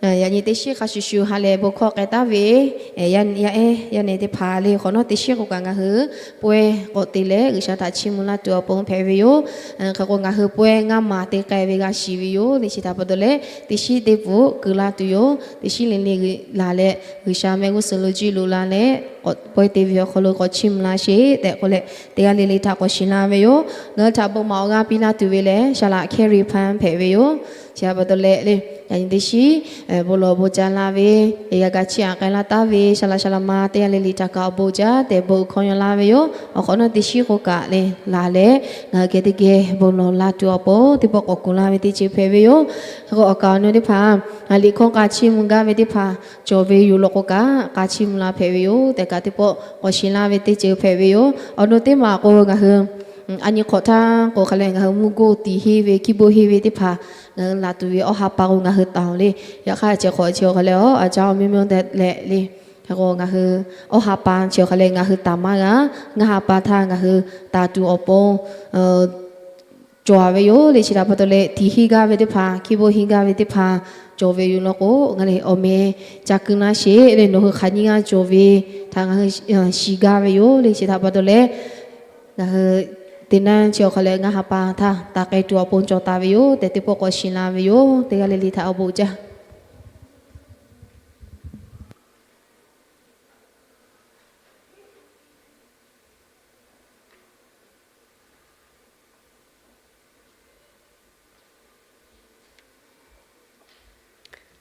yaꞈ nyi teˇ shiˉ hk'a shuˍ shuˍ ha lehˬ bon hkawˇ k'ai taˍ ve yaˇ ehˉ yaˇ nehˬ teˇ hpaˍ le hk'awꞈ nawˉ teˇ shiˉ k'o kaꞈ ngaˬ hui pawehˇ k'awꞈ te leh G'uiˬsha htaꞈ chiˇ mvuh laˇ tuˬ awˬ pon hpehꞈ ve yoˬ. Hk'e k'o ngaˬ hui pawehˇ ngaˇ maˬ te k'ai ve g'a shiˍ ve yoˬ le. Chi htaꞈ pa taw leh teˇ shiˉ teˇ pfuhˍ keu laˇ tuˬ yoˬ. Teˇ shiˉ le le laˬ leh G'uiˬsha mehˆ g'uˇ suhˍ lo juˇ lo la leh pawehˇ te ve awˬ hk'aw lo k'awꞈ chiˇ mvuh laˇ sheˍ tehꞈ k'oˆ leh teˇ g'aˇ le le htaꞈ k'awꞈ shiˍ laˇ ve yoˬ. Ngaˬ hui htaꞈ bon maˍ awˬ g'aˇ piˇ laˇ tuˬ ve lehˬ Shaˍ laꞈ Hkehˇ Riˍ Hpaˇ hpehꞈ ve yoˬ. Chi htaꞈ pa taw leh le, yaꞈ nyi teˇ shiˉ bon lawˬ bon ca la ve, g'a ga chiˇ aꞈ k'ai laˇ taˍ ve Shaˍ laꞈ Shaˍ laꞈ ma teˇ g'aˇ le le htaꞈ kaꞈ awˬ bon jaˇ tehꞈ bon uiˍ hkawˇ yaw laˇ ve yoˬ. Awˬ hk'awꞈ nawˉ teˇ shiˉ k'o kaꞈ le laˬ leh ngaˬ hui geh teˇ geh bon lawˬ la tuˬ awˬ pon teˇ pawˆ k'awꞈ kuˬ laˇ ve teˇ ceuˬ hpehꞈ ve yoˬ. Hk'e k'o awˬ kaˍ awˬ nu teˇ hpaˍ liꞈ hkawˇ k'a chiˇ mvuh gaˇ ve teˇ hpaˍ cawˬ ve yoˬ law k'o kaꞈ k'a chiˇ mvuh la hpehꞈ ve yoˬ tehꞈ kaꞈ teˇ pawˆ k'awꞈ shiˍ laˇ ve teˇ ceuˬ hpehꞈ ve yoˬ. Awˬ nu teˇ maˬ k'o ngaˬ hui a nyi hk'awꞈ htaˇ k'o hk'a leh ngaˬ hui mvuhˇ goˇ tiˍ henˇ ve hkiˇ bon henˇ ve teˇ hpaˍ ngaˬ hui laˬ tuˬ ve awˬ ha pa k'o ngaˬ hui taˍ oˬ le. Yaꞈ hk'aˇ chi hk'awꞈ chi awˬ hk'a leh a ca awˬ miˇ miˇ tehꞈ leh le. Hk'e k'o ngaˬ hui awˬ ha pa chi awˬ hk'a leh ngaˬ hui taˍ maˇ g'a. Ngaˇ ha pa htaˇ ngaˬ hui taˍ tuˬ awˬ pon cawˬ ve yoˬ le. Chi htaꞈ pa taw leh tiˍ henˇ gaˇ ve teˇ hpaˍ hkiˇ bon henˇ gaˇ ve teˇ hpaˍ cawˬ ve yoˬ law k'o ngaˬ le awˬ meh ca keu laˇ sheˍ le. Nawˬ hui hk'aˬ nyiˇ g'aˇ cawˬ ve htaꞈ ngaˬ hui shiˍ gaˇ ve yoˬ le. Chi htaꞈ pa taw leh ngaˬ hui teˇ naˇ chi awˬ hk'a leh ngaˇ ha pa htaˇ taˍ k'ai tuˬ awˬ pon cawˬ taˍ ve yoˬ tehꞈ teˇ pawˆ k'awꞈ shiˍ la ve yoˬ. Teˇ g'aˇ le le htaꞈ awˬ bon jaˇ.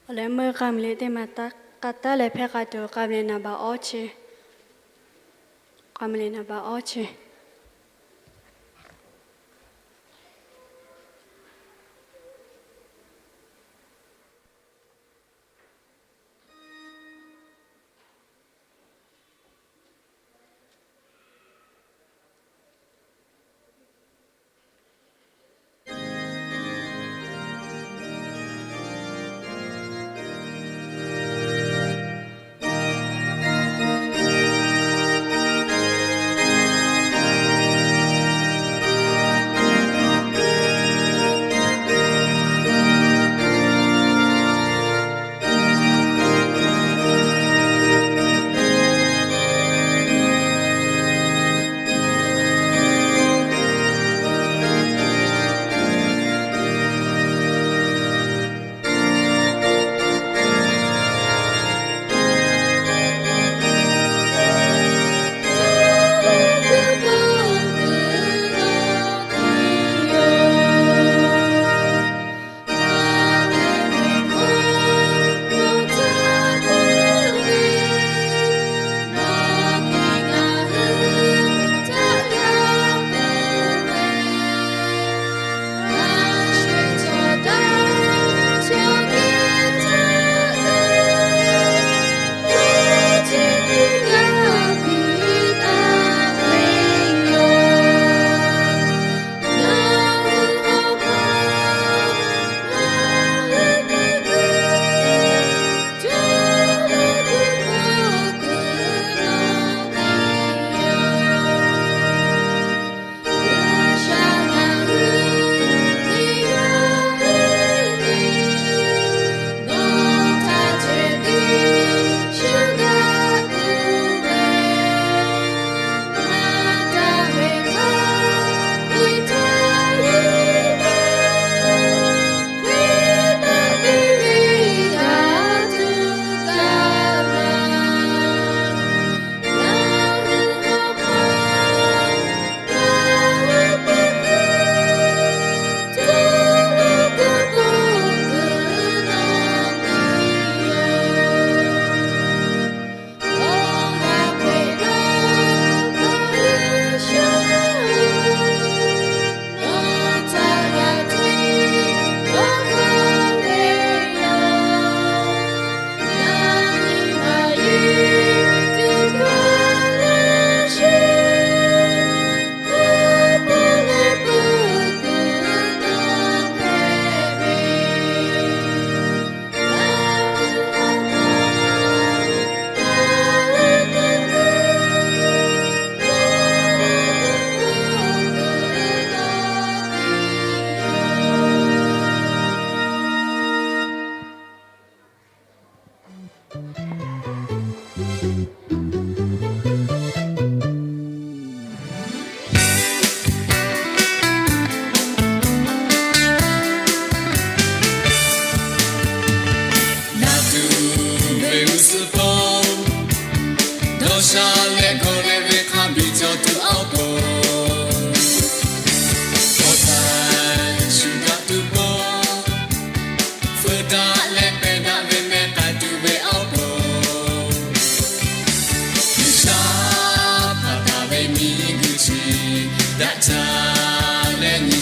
Awˬ leh meuˇ k'a meuˇ le teˇ maˬ k'a taˉ leh hpehˇ k'a tuˬ k'a meuˇ le naˍ baꞈ awˇ chi, k'a meuˇ le naˍ baꞈ awˇ chi.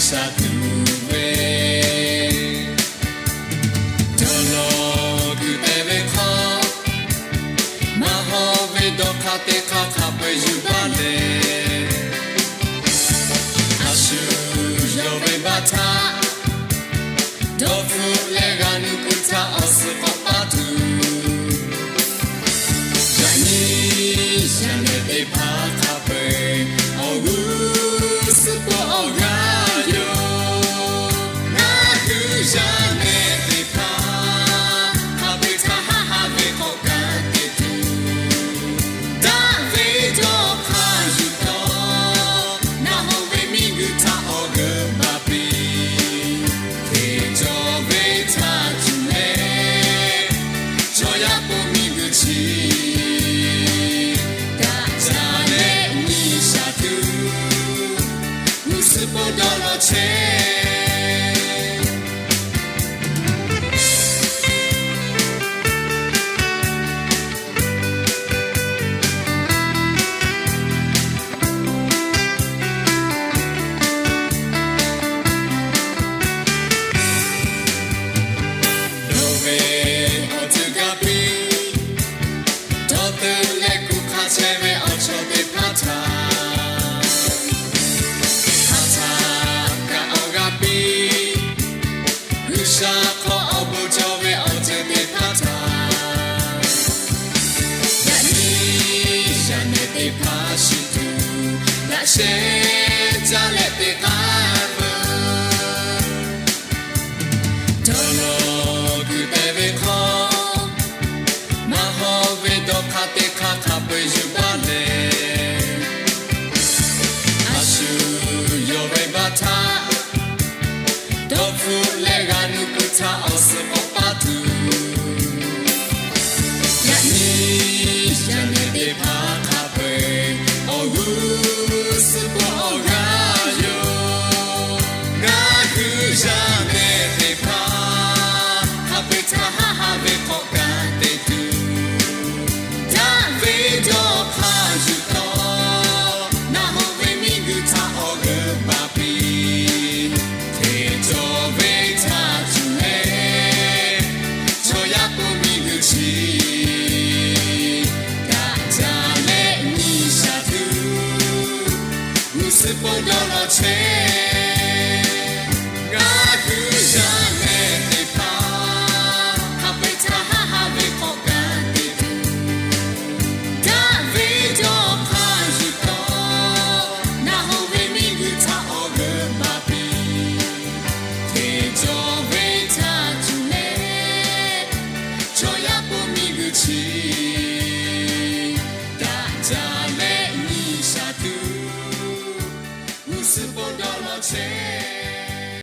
shaˍ tuˬ ve, dawˇ law kuiˬ pehˍ ve hk'aw, maˇ hawˇ ve dawˇ hk'aˇ teˇ hk'aˇ hk'a peu-eˬ yuˬ baˇ leh, a shu yawˇ ve baˆ htaꞈ dawˇ hpfuhˆ leh g'a nuˇ kuiˬ htaꞈ awˬ suhˍ k'awꞈ paˇ tuˬ, yaꞈ nyi yaˇ nehˬ teˇ hpaˍ hk'a peu-eˬ awˬ g'uˇ suhˍ pawˆ awˬ g'aˇ yoˬ. Ngaˬ hui yaˇ nehˬ teˇ hpaˍ hk'a peu-eˬ htaꞈ haˆ haˆ ve k'awꞈ kaꞈ te tuˬ, daꞈ ve dawˇ hk'aˇ yuˬ taw, naꞈ hawˇ ve miˬguiˬ htaꞈ awˬ g'euˆ baˬ piˇ. Hteˇ cawˬ ve htaꞈ cuˬ leh, chaw yaˇ k'o miˬguiˬ chi daꞈ jaˇ leh nyi shaˍ tuˬ, g'uˇ suhˍ pawˆ dawˇ law chehˇ. Dawˇ ve awˬ ceuˬ gaˇ piˇ, dawˇ teuꞈ leh kuˬ hk'a chehˇ ve awˬ chaw teˇ hpaˍ htaꞈ hk'a htaꞈ kaꞈ awˬ g'aˇ piˇ. G'uiˬsha hk'aw awˬ bon cawˬ ve awˬ ceuˬ teˇ hpaˍ htaꞈ, yaꞈ nyi yaˇ nehˬ teˇ hpaˍ shiˍ tuˬ, daꞈ sheh jaˇ leh teˇ k'aˇ veuˬ. Dawˇ law kuiˬ pehˍ ve hk'aw, maˇ hawˇ ve dawˇ hk'aˇ teˇ hk'aˇ hk'a peu-eˬ yuˬ baˇ leh, a shu yawˇ ve baˆ htaꞈ dawˇ hpfuhˆ leh g'a nuˇ kuiˬ htaꞈ awˬ suhˍ k'awꞈ paˇ tuˬ, yaꞈ nyi yaˇ nehˬ teˇ hpaˍ hk'a peu-eˬ awˬ g'uˇ suhˍ pawˆ awˬ g'aˇ yoˬ. Ngaˬ hui yaˇ nehˬ